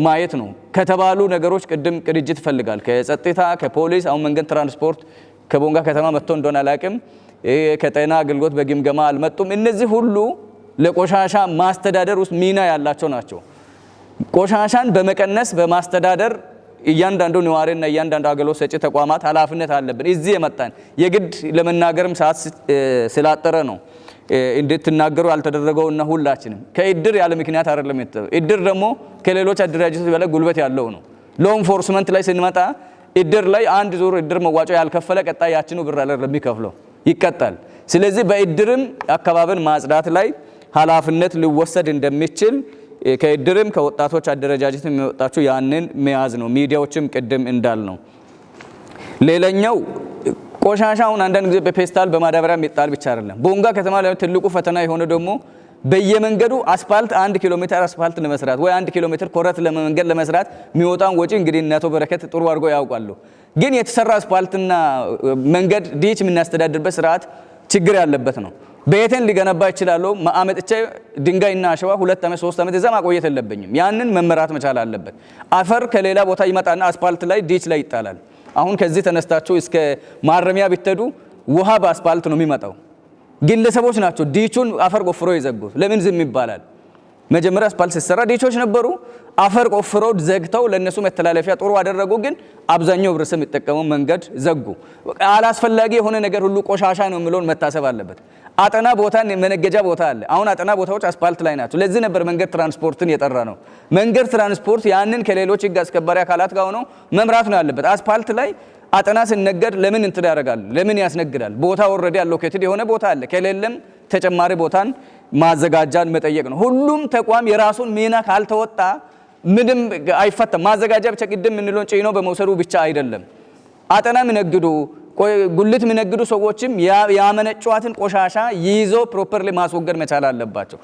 ማየት ነው። ከተባሉ ነገሮች ቅድም ቅንጅት ይፈልጋል። ከጸጥታ፣ ከፖሊስ፣ አሁን መንገድ ትራንስፖርት ከቦንጋ ከተማ መጥቶ እንደሆነ አላቅም፣ ከጤና አገልግሎት በግምገማ አልመጡም። እነዚህ ሁሉ ለቆሻሻ ማስተዳደር ውስጥ ሚና ያላቸው ናቸው። ቆሻሻን በመቀነስ በማስተዳደር እያንዳንዱ ነዋሪና እያንዳንዱ አገልግሎት ሰጪ ተቋማት ኃላፊነት አለብን። እዚህ የመጣን የግድ ለመናገርም ሰዓት ስላጠረ ነው እንድትናገሩ ያልተደረገውና ሁላችንም ከእድር ያለ ምክንያት አይደለም። እድር ደግሞ ከሌሎች አደረጃጀቶች በላይ ጉልበት ያለው ነው። Law enforcement ላይ ስንመጣ እድር ላይ አንድ ዙር እድር መዋጮ ያልከፈለ ቀጣይ ያችኑ ብር አይደለም የሚከፍለው፣ ይቀጣል። ስለዚህ በእድርም አካባቢን ማጽዳት ላይ ኃላፊነት ሊወሰድ እንደሚችል ከእድርም ከወጣቶች አደረጃጀት የሚወጣቸው ያንን መያዝ ነው። ሚዲያዎችም ቅድም እንዳል ነው። ሌላኛው ቆሻሻውን አንዳንድ ጊዜ በፔስታል በማዳበሪያ የሚጣል ብቻ አይደለም። ቦንጋ ከተማ ላይ ትልቁ ፈተና የሆነ ደግሞ በየመንገዱ አስፋልት 1 ኪሎ ሜትር አስፋልት ለመስራት ወይ 1 ኪሎ ሜትር ኮረት ለመንገድ ለመስራት የሚወጣውን ወጪ እንግዲህ እነ አቶ በረከት ጥሩ አድርጎ ያውቃሉ። ግን የተሰራ አስፋልትና መንገድ ditch የምናስተዳድርበት ስርዓት ችግር ያለበት ነው። ቤቴን ሊገነባ ይችላል። አመጥቼ ድንጋይና አሸዋ 2 ዓመት 3 ዓመት እዛ ማቆየት የለብኝም። ያንን መመራት መቻል አለበት። አፈር ከሌላ ቦታ ይመጣና አስፋልት ላይ ditch ላይ ይጣላል። አሁን ከዚህ ተነስታችሁ እስከ ማረሚያ ቢተዱ ውሃ በአስፋልት ነው የሚመጣው። ግለሰቦች ናቸው ditch ኡን አፈር ቆፍሮ የዘጉት። ለምን ዝም ይባላል? መጀመሪያ አስፋልት ሲሰራ ditch ኦች ነበሩ። አፈር ቆፍሮ ዘግተው ለነሱ መተላለፊያ ጥሩ አደረጉ። ግን አብዛኛው ህብረተሰብ የሚጠቀመው መንገድ ዘጉ። አላስፈላጊ የሆነ ነገር ሁሉ ቆሻሻ ነው የሚለውን መታሰብ አለበት። አጠና ቦታ መነገጃ ቦታ አለ። አሁን አጠና ቦታዎች አስፋልት ላይ ናቸው። ለዚህ ነበር መንገድ ትራንስፖርትን የጠራ ነው። መንገድ ትራንስፖርት ያንን ከሌሎች ህግ አስከባሪ አካላት ጋር ሆኖ መምራት ነው ያለበት። አስፋልት ላይ አጠና ሲነገድ ለምን እንትን ያደርጋል? ለምን ያስነግዳል? ቦታ already allocated የሆነ ቦታ አለ። ከሌለም ተጨማሪ ቦታን ማዘጋጃን መጠየቅ ነው። ሁሉም ተቋም የራሱን ሚና ካልተወጣ ምንም አይፈታም። ማዘጋጃ ብቻ ቅድም የምንለውን ጭኖ በመውሰዱ ብቻ አይደለም። አጠና የሚነግዱ ጉልት የሚነግዱ ሰዎችም ያመነጯትን ቆሻሻ ይዞ properly ማስወገድ መቻል አለባቸው።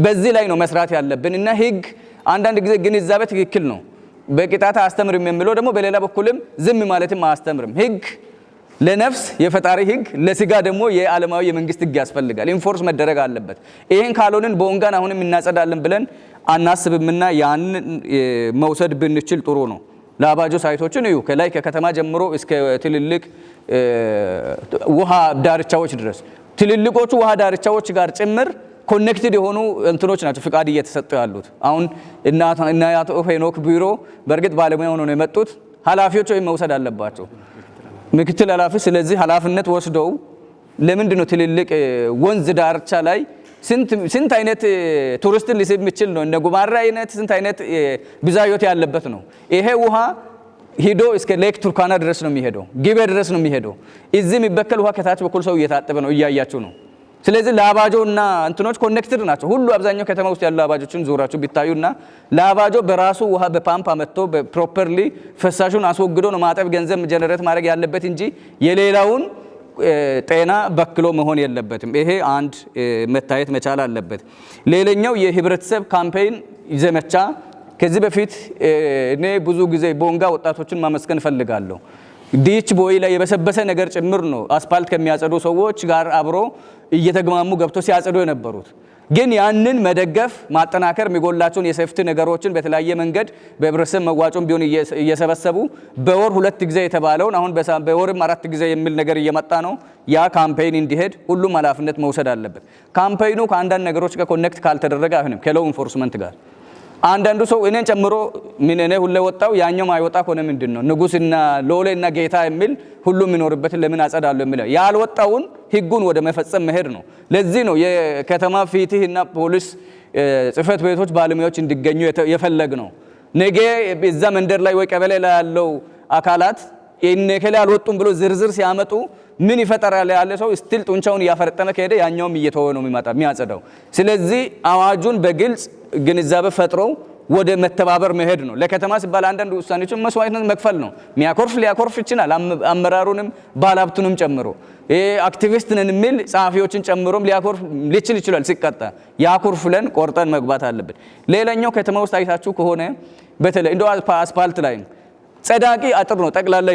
በዚህ ላይ ነው መስራት ያለብን እና ህግ አንዳንድ ጊዜ ግንዛቤ ትክክል ነው፣ በቅጣት አያስተምርም የሚለው ደግሞ በሌላ በኩልም ዝም ማለትም አያስተምርም። ህግ ለነፍስ የፈጣሪ ህግ፣ ለስጋ ደግሞ የዓለማዊ የመንግስት ህግ ያስፈልጋል። Enforce መደረግ አለበት። ይሄን ካልሆንን ቦንጋን አሁንም እናጸዳለን ብለን አናስብምና ያንን መውሰድ ብንችል ጥሩ ነው። ላባጆ site ኦችን እዩ። ከላይ ከከተማ ጀምሮ እስከ ትልልቅ ውሃ ዳርቻዎች ድረስ ትልልቆቹ ውሃ ዳርቻዎች ጋር ጭምር connected የሆኑ እንትኖች ናቸው ፍቃድ እየተሰጡ ያሉት። አሁን እና አቶ ሄኖክ ቢሮ በእርግጥ ባለሙያ ሆነው ነው የመጡት። ኃላፊዎች ወይም መውሰድ አለባቸው ምክትል ኃላፊ። ስለዚህ ኃላፊነት ወስደው ለምንድን ነው ትልልቅ ወንዝ ዳርቻ ላይ ስንት አይነት ቱሪስትን ሊስብ የሚችል ነው፣ እንደ ጉማራ አይነት ስንት አይነት ብዝሃ ሕይወት ያለበት ነው። ይሄ ውሃ ሂዶ እስከ Lake ቱርካና ድረስ ነው የሚሄደው፣ ጊቤ ድረስ ነው የሚሄደው። እዚህ የሚበከል ውሃ ከታች በኩል ሰው እየታጠበ ነው፣ እያያችሁ ነው። ስለዚህ ላባጆ እና እንትኖች connected ናቸው። ሁሉ አብዛኛው ከተማ ውስጥ ያሉ ላባጆችን ዞራችሁ ቢታዩና ላባጆ በራሱ ውሃ በፓምፕ አመጥቶ properly ፈሳሹን አስወግዶ ነው ማጠብ ገንዘብ generate ማድረግ ያለበት እንጂ የሌላውን ጤና በክሎ መሆን የለበትም። ይሄ አንድ መታየት መቻል አለበት። ሌላኛው የህብረተሰብ campaign ዘመቻ፣ ከዚህ በፊት እኔ ብዙ ጊዜ ቦንጋ ወጣቶችን ማመስገን እፈልጋለሁ። Ditch ቦይ ላይ የበሰበሰ ነገር ጭምር ነው አስፋልት ከሚያጸዱ ሰዎች ጋር አብሮ እየተግማሙ ገብቶ ሲያጸዱ የነበሩት። ግን ያንን መደገፍ ማጠናከር የሚጎላቸውን የ safety ነገሮችን በተለያየ መንገድ በህብረተሰብ መዋጮም ቢሆን እየሰበሰቡ በወር 2 ጊዜ የተባለውን አሁን በወርም 4 ጊዜ የሚል ነገር እየመጣ ነው። ያ campaign እንዲሄድ ሁሉም ኃላፊነት መውሰድ አለበት። Campaign ኑ ከአንዳንድ ነገሮች ጋር connect ካልተደረገ አይሆንም። ከ law enforcement ጋር አንዳንዱ ሰው እኔን ጨምሮ ምን እኔ ሁሌ ወጣው ያኛው ማይወጣ ከሆነ ምንድነው ንጉስና ሎሌና ጌታ የሚል ሁሉም የሚኖርበትን ለምን አጸዳለሁ የሚል ያልወጣውን ህጉን ወደ መፈጸም መሄድ ነው። ለዚህ ነው የከተማ ፍትህና ፖሊስ ጽህፈት ቤቶች ባለሙያዎች እንዲገኙ የፈለግነው። ነገ እዛ መንደር ላይ ወይ ቀበሌ ላይ ያለው አካላት እነ ከላይ አልወጡም ብሎ ዝርዝር ሲያመጡ ምን ይፈጠራል ያለ ሰው still ጡንቻውን እያፈረጠመ ከሄደ ያኛውም እየተወ ነው የሚመጣ የሚያጸዳው። ስለዚህ አዋጁን በግልጽ ግንዛቤ ፈጥሮ ወደ መተባበር መሄድ ነው። ለከተማ ሲባል አንዳንድ ውሳኔዎችን መስዋዕትነት መክፈል ነው። ሚያኮርፍ ሊያኮርፍ ይችላል፣ አመራሩንም ባለሀብቱንም ጨምሮ አክቲቪስት ነን የሚል ጸሐፊዎችን ጨምሮም ሊያኮርፍ ሊችል ይችላል። ሲቀጣ ያኮርፍ ብለን ቆርጠን መግባት አለብን። ሌላኛው ከተማ ውስጥ አይታችሁ ከሆነ በተለይ እንደው አስፓልት ላይ ጸዳቂ አጥር ነው ጠቅላላ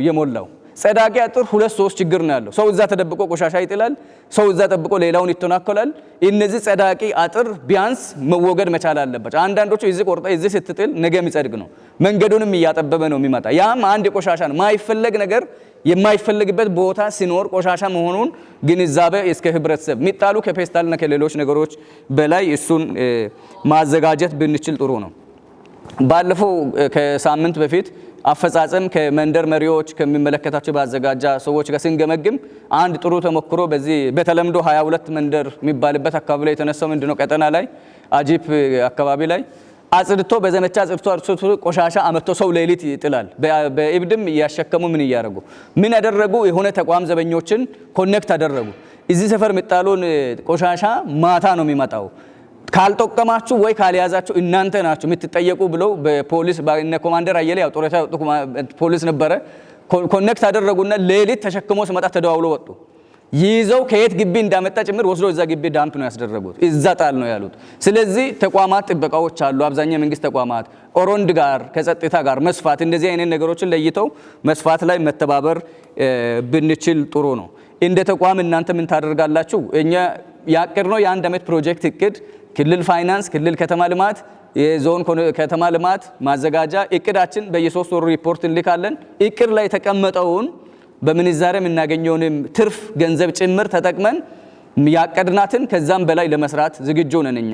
የሞላው። ጸዳቂ አጥር ሁለት ሶስት ችግር ነው ያለው። ሰው እዛ ተደብቆ ቆሻሻ ይጥላል። ሰው እዛ ጠብቆ ሌላውን ይተናኮላል። እነዚህ ጸዳቂ አጥር ቢያንስ መወገድ መቻል አለባቸው። አንዳንዶቹ እዚህ ቆርጠ እዚህ ስትጥል ነገ የሚጸድቅ ነው። መንገዱንም እያጠበበ ነው የሚመጣ። ያም አንድ ቆሻሻ ነው። ማይፈለግ ነገር የማይፈልግበት ቦታ ሲኖር ቆሻሻ መሆኑን ግንዛቤ እስከ ህብረተሰብ የሚጣሉ ከፔስታልና ከሌሎች ነገሮች በላይ እሱን ማዘጋጀት ብንችል ጥሩ ነው። ባለፈው ከሳምንት በፊት አፈጻጸም ከመንደር መሪዎች ከሚመለከታቸው ባዘጋጃ ሰዎች ጋር ስንገመግም አንድ ጥሩ ተሞክሮ በዚህ በተለምዶ 22 መንደር የሚባልበት አካባቢ ላይ የተነሳው ምንድነው፣ ቀጠና ላይ አጂፕ አካባቢ ላይ አጽድቶ በዘመቻ አጽድቶ አጽድቶ ቆሻሻ አመጥቶ ሰው ሌሊት ይጥላል። በእብድም እያሸከሙ ምን እያደረጉ ምን ያደረጉ የሆነ ተቋም ዘበኞችን connect አደረጉ። እዚህ ሰፈር የሚጣሉን ቆሻሻ ማታ ነው የሚመጣው፣ ካልጠቀማችሁ ወይ ካልያዛችሁ እናንተ ናችሁ የምትጠየቁ ብለው በፖሊስ እነ ኮማንደር አየለ ያው ጡረታ የወጡ ፖሊስ ነበረ። Connect አደረጉና ሌሊት ተሸክሞ ሲመጣ ተደዋውሎ ወጡ። ይዘው ከየት ግቢ እንዳመጣ ጭምር ወስዶ እዛ ግቢ dump ነው ያስደረጉት። እዛ ጣል ነው ያሉት። ስለዚህ ተቋማት ጥበቃዎች አሉ። አብዛኛው የመንግስት ተቋማት ኦሮንድ ጋር ከጸጥታ ጋር መስፋት እንደዚህ አይነት ነገሮችን ለይተው መስፋት ላይ መተባበር ብንችል ጥሩ ነው። እንደ ተቋም እናንተ ምን ታደርጋላችሁ? እኛ ያቀድነው የአንድ ዓመት ፕሮጀክት እቅድ ክልል ፋይናንስ፣ ክልል ከተማ ልማት፣ የዞን ከተማ ልማት ማዘጋጃ እቅዳችን በየሶስት ወሩ ሪፖርት እንልካለን። እቅድ ላይ የተቀመጠውን በምንዛሬ የምናገኘውንም ትርፍ ገንዘብ ጭምር ተጠቅመን ያቀድናትን ከዛም በላይ ለመስራት ዝግጁ ነን እኛ።